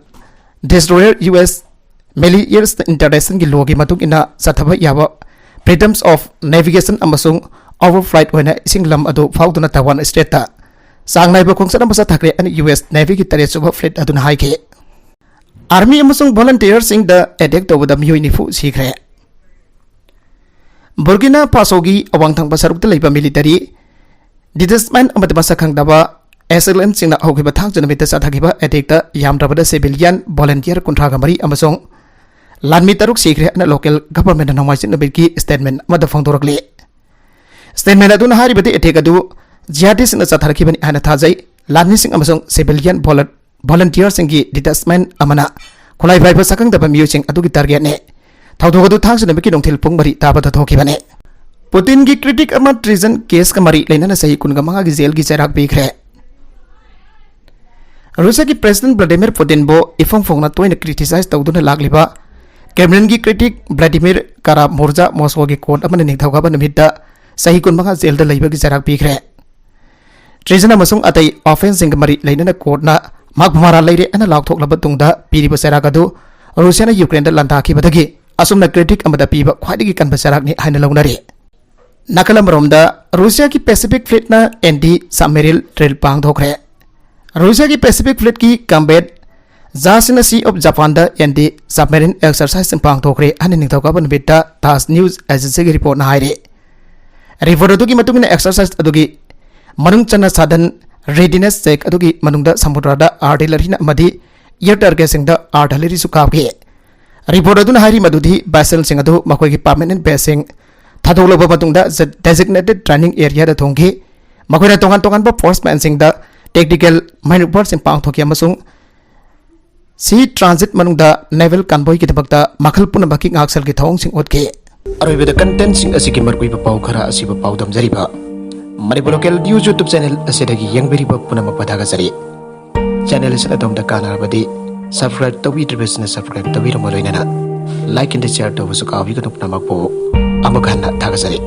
destroyer U S Milius ꯏꯟꯇꯔꯅꯦꯁꯅꯦꯜꯒꯤ ꯂꯣꯒꯤ ꯃꯇꯨꯡ ꯏꯟꯅ ꯆꯠꯊꯕ ꯌꯥꯕ ꯐ꯭ꯔꯤꯗꯝꯁ ꯑꯣꯐ ꯅꯦꯚꯤꯒꯦꯁꯟ ꯑꯃꯁꯨꯡ ꯑꯣꯚꯔꯐ꯭ꯂꯥꯏꯠ ꯑꯣꯏꯅ ꯏꯁꯤꯡ ꯂꯝ ꯑꯗꯨ ꯐꯥꯎꯗꯨꯅ ꯇꯥꯏꯋꯥꯟ ꯁ꯭ꯇꯦꯠꯇ ꯆꯥꯡ ꯅꯥꯏꯕ ꯈꯣꯡꯆꯠ ꯑꯃ ꯆꯠꯊꯈ꯭ꯔꯦ ꯍꯥꯏꯅ ꯌꯨ ꯑꯦꯁ ꯅꯦꯚꯤꯒꯤ ꯇꯔꯦꯠ ꯁꯨꯕ ꯐ꯭ꯂꯤꯠ ꯑꯗꯨꯅ ꯍꯥꯏꯈꯤ꯫ ꯑꯥꯔꯃꯤ ꯑꯃꯁꯨꯡ ꯚꯣꯂꯨꯟꯇꯤꯌꯔꯁꯤꯡꯗ ꯑꯦꯇꯦꯛ ꯇꯧꯕꯗ ꯃꯤꯑꯣꯏ ꯅꯤꯐꯨ ꯁꯤꯈ꯭ꯔꯦ꯫ ꯕꯨꯔꯀꯤꯅꯥ ꯐꯥꯁꯣꯒꯤ ꯑꯋꯥꯡ ꯊꯪꯕ ꯁꯔꯨꯛꯇ ꯂꯩꯕ ꯃꯤꯂꯤꯇꯔꯤ ꯗꯤꯇꯦꯆꯃꯦꯟꯠ ꯑꯃꯗ ꯃꯁꯛ ꯈꯪꯗꯕ ꯑꯦꯁꯦꯂꯦꯟꯠꯁꯤꯡꯅ ꯍꯧꯈꯤꯕ ꯊꯥꯡꯖ ꯅꯨꯃꯤꯠꯇ ꯆꯠꯊꯈꯤꯕ ꯑꯦꯇꯦꯛꯇ ꯌꯥꯝꯗ꯭ꯔꯕꯗ ꯁꯤꯚꯤꯂꯤꯌꯟ ꯚꯣꯂꯨꯟꯇꯤꯌꯔ ꯀꯨꯟꯊ꯭ꯔꯥꯒ ꯃꯔꯤ ꯑꯃꯁꯨꯡ ꯂꯥꯟꯃꯤ ꯇꯔꯨꯛ ꯁꯤꯈ꯭ꯔꯦ ꯍꯥꯏꯅ ꯂꯣꯀꯦꯜ ꯒꯚꯔꯟꯃꯦꯟꯠꯅ ꯅꯣꯡꯃꯥꯏꯖꯤꯡ ꯅꯨꯃꯤꯠꯀꯤ ꯁ꯭ꯇꯦꯠꯃꯦꯟꯠ ꯑꯃꯗ ꯐꯣꯡꯗꯣꯔꯛꯂꯤ꯫ ꯁ꯭ꯇꯦꯠꯃꯦꯟꯠ ꯑꯗꯨꯅ ꯍꯥꯏꯔꯤꯕꯗꯤ ꯑꯦꯇꯦꯛ ꯑꯗꯨ ꯖꯤꯍꯥꯗꯤꯁꯤꯡꯅ ꯆꯠꯊꯔꯛꯈꯤꯕꯅꯤ ꯍꯥꯏꯅ ꯊꯥꯖꯩ꯫ ꯂꯥꯟꯃꯤꯁꯤꯡ ꯑꯃꯁꯨꯡ ꯁꯤꯚꯤꯂꯤꯌꯟ ꯚꯣꯂꯨꯟ-, ꯚꯣꯂꯨꯟꯇꯤꯌꯔꯁꯤꯡꯒꯤ ꯗꯤꯇꯦꯆꯃꯦꯟꯠ ꯑꯃꯅ ꯈꯨꯠꯂꯥꯏ ꯄꯥꯏꯕ ꯁꯛꯈꯪꯗꯕ ꯃꯤꯑꯣꯏꯁꯤꯡ ꯑꯗꯨꯒꯤ ꯇꯥꯔꯒꯦꯠꯅꯤ꯫ ꯊꯧꯗꯣꯛ ꯑꯗꯨ ꯊꯥꯡꯖ ꯅꯨꯃꯤꯠꯀꯤ ꯅꯨꯡꯊꯤꯜ ꯄꯨꯡ ꯃꯔꯤ ꯇꯥꯕꯗ ꯊꯣꯛꯈꯤꯕꯅꯤ꯫ ꯄꯨꯇꯤꯟꯒꯤ ꯀ꯭ꯔꯤꯇꯤꯛ ꯑꯃ ꯇ꯭ꯔꯤꯖꯟ ꯀꯦꯁꯀ ꯃꯔꯤ ꯂꯩꯅꯅ ꯆꯍꯤ ꯀꯨꯟꯒ ꯃꯉꯥꯒꯤ ꯖꯦꯜꯒꯤ ꯆꯩꯔꯥꯛ ꯄꯤꯈ꯭ꯔꯦ꯫ ꯔꯨꯁꯤꯌꯥꯒꯤ ꯄ꯭ꯔꯦꯁꯤꯗꯦꯟꯠ ꯚ꯭ꯂꯥꯗꯤꯃꯤꯔ ꯄꯨꯇꯤꯟꯕꯨ ꯏꯐꯣꯡ ꯐꯣꯡꯅ ꯇꯣꯏꯅ ꯀ꯭ꯔꯤꯇꯤꯁꯥꯏꯖ ꯇꯧꯗꯨꯅ ꯂꯥꯛꯂꯤꯕ ꯀ꯭ꯔꯦꯝꯂꯤꯟꯒꯤ ꯀ꯭ꯔꯤꯇꯤꯛ ꯚ꯭ꯂꯥꯗꯤꯃꯤꯔ ꯀꯥꯔꯥꯃꯣꯔꯖꯥ ꯃꯣꯁꯀꯣꯒꯤ ꯀꯣꯔꯠ ꯑꯃꯅ ꯅꯤꯡꯊꯧꯀꯥꯕ ꯅꯨꯃꯤꯠꯇ ꯆꯍꯤ ꯀꯨꯟꯃꯉꯥ ꯖꯦꯜꯗ ꯂꯩꯕꯒꯤ ꯆꯩꯔꯥꯛ ꯄꯤꯈ꯭ꯔꯦ꯫ ꯇ꯭ꯔꯤꯖꯟ ꯑꯃꯁꯨꯡ ꯑꯇꯩ ꯑꯣꯐꯦꯟꯁꯁꯤꯡꯒ ꯃꯔꯤ ꯂꯩꯅꯅ ꯀꯣꯔꯠꯅ ꯃꯍꯥꯛꯄꯨ ꯃꯔꯥꯜ ꯂꯩꯔꯦ ꯍꯥꯏꯅ ꯂꯥꯎꯊꯣꯛꯂꯕ ꯇꯨꯡꯗ ꯄꯤꯔꯤꯕ ꯆꯩꯔꯥꯛ ꯑꯗꯨ ꯔꯨꯁꯤꯌꯥꯅ ꯌꯨꯀ꯭ꯔꯦꯟꯗ ꯂꯥꯟꯗꯥꯈꯤꯕꯗꯒꯤ ꯑꯁꯨꯝꯅ ꯀ꯭ꯔꯤꯇꯤꯛ ꯑꯃꯗ ꯄꯤꯕ ꯈ꯭ꯋꯥꯏꯗꯒꯤ ꯀꯟꯕ ꯆꯩꯔꯥꯛꯅꯤ ꯍꯥꯏꯅ ꯂꯧꯅꯔꯤ꯫ ꯅꯥꯀꯜ ꯑꯃꯔꯣꯝꯗ ꯔꯨꯁꯤꯌꯥꯒꯤ Pacific Fleetꯅ ꯑꯦꯟꯇꯤ ꯁꯕꯃꯦꯔꯤꯟ ꯗ꯭ꯔꯤꯜ ꯄꯥꯡꯊꯣꯛꯈ꯭ꯔꯦ꯫ ꯔꯨꯁꯤꯌꯥꯒꯤ Pacific Fleetꯀꯤ ꯀꯝꯕꯦꯠ ꯖꯥꯁꯤꯅ Sea of Japanꯗ ꯑꯦꯟꯇꯤ ꯁꯕꯃꯦꯔꯤꯟ ꯑꯦꯛꯁꯔꯁꯥꯏꯖ ꯄꯥꯡꯊꯣꯛꯈ꯭ꯔꯦ ꯍꯥꯏꯅ ꯅꯤꯡꯊꯧꯀꯥꯕ ꯅꯨꯃꯤꯠꯇ ꯇꯥꯖ ꯅ꯭ꯌꯨꯁ ꯑꯦꯖꯦꯟꯁꯤꯒꯤ ꯔꯤꯄꯣꯔꯠꯅ ꯍꯥꯏꯔꯤ꯫ ꯔꯤꯄꯣꯔꯠ ꯑꯗꯨꯒꯤ ꯃꯇꯨꯡ ꯏꯟꯅ ꯑꯦꯛꯁꯔꯁꯥꯏꯖ ꯑꯗꯨꯒꯤ ꯃꯅꯨꯡ ꯆꯟꯅ ꯁꯥꯗꯟ ꯔꯦꯗꯤꯅꯦꯁ ꯆꯦꯛ ꯑꯗꯨꯒꯤ ꯃꯅꯨꯡꯗ ꯁꯃꯨꯗ꯭ꯔꯗ ꯑꯥꯔꯇꯤꯂꯔꯤꯅ ꯑꯃꯗꯤ ꯑꯦꯌꯔ ꯇꯥꯔꯒꯦꯠꯁꯤꯡꯗ ꯑꯥꯔꯇꯤꯂꯔꯤꯁꯨ ꯀꯥꯞꯈꯤ꯫ ꯔꯤꯄꯣꯔꯠ ꯑꯗꯨꯅ ꯍꯥꯏꯔꯤ ꯃꯗꯨꯗꯤ ꯚꯦꯁꯦꯜꯁꯤꯡ ꯑꯗꯨ ꯃꯈꯣꯏꯒꯤ ꯄꯔꯃꯅꯦꯟ ꯕꯦꯁꯁꯤꯡ ꯊꯥꯗꯣꯛꯂꯕ ꯃꯇꯨꯡꯗ ꯗꯦꯖꯤꯒꯅꯦꯇꯦꯗ ꯇ꯭ꯔꯦꯅꯤꯡ ꯑꯦꯔꯤꯌꯥꯗ ꯊꯣꯡꯈꯤ꯫ ꯃꯈꯣꯏꯅ ꯇꯣꯉꯥꯟ ꯇꯣꯉꯥꯟꯕ ꯐꯣꯔꯁ ꯃꯦꯟꯁꯤꯡꯗ ꯇꯦꯛꯇꯤꯀꯦꯜ ꯃꯦꯅꯨꯚꯔꯁꯤꯡ ꯄꯥꯡꯊꯣꯛꯈꯤ ꯑꯃꯁꯨꯡ ꯁꯤ ꯇ꯭ꯔꯥꯟꯖꯤꯠ ꯃꯅꯨꯡꯗ ꯅꯦꯚꯦꯜ ꯀꯟꯚꯣꯏꯒꯤꯗꯃꯛꯇ ꯃꯈꯜ ꯄꯨꯝꯅꯃꯛꯀꯤ ꯉꯥꯛꯁꯦꯜꯒꯤ ꯊꯧꯑꯣꯡꯁꯤꯡ ꯎꯠꯈꯤ꯫ ꯑꯔꯣꯏꯕꯗ ꯀꯟꯇꯦꯟꯁꯤꯡ ꯑꯁꯤꯒꯤ ꯃꯔꯨꯑꯣꯏꯕ ꯄꯥꯎ ꯈꯔ ꯑꯁꯤꯕꯨ ꯄꯥꯎꯗꯝꯖꯔꯤꯕ Manipur local news YouTube channel ꯑꯁꯤꯗꯒꯤ ꯌꯦꯡꯕꯤꯔꯤꯕ ꯄꯨꯝꯅꯃꯛꯄꯨ ꯊꯥꯒꯠꯆꯔꯤ꯫ ꯆꯦꯅꯦꯜ ꯑꯁꯤꯅ ꯑꯗꯣꯝꯗ ꯀꯥꯟꯅꯔꯕꯗꯤ ꯁꯕꯁꯀ꯭ꯔꯥꯏꯕ ꯇꯧꯕꯤꯗ꯭ꯔꯤꯕꯁꯤꯅ ꯁꯕꯁꯀ꯭ꯔꯥꯏꯕ ꯇꯧꯕꯤꯔꯝꯕ ꯂꯣꯏꯅꯅ ꯂꯥꯏꯛ ꯑꯦꯟ ꯁꯤꯌꯔ ꯇꯧꯕꯁꯨ ꯀꯥꯎꯕꯤꯒꯅꯨ꯫ ꯄꯨꯝꯅꯃꯛꯄꯨ ꯑꯃꯨꯛ ꯍꯟꯅ ꯊꯥꯒꯠꯆꯔꯤ꯫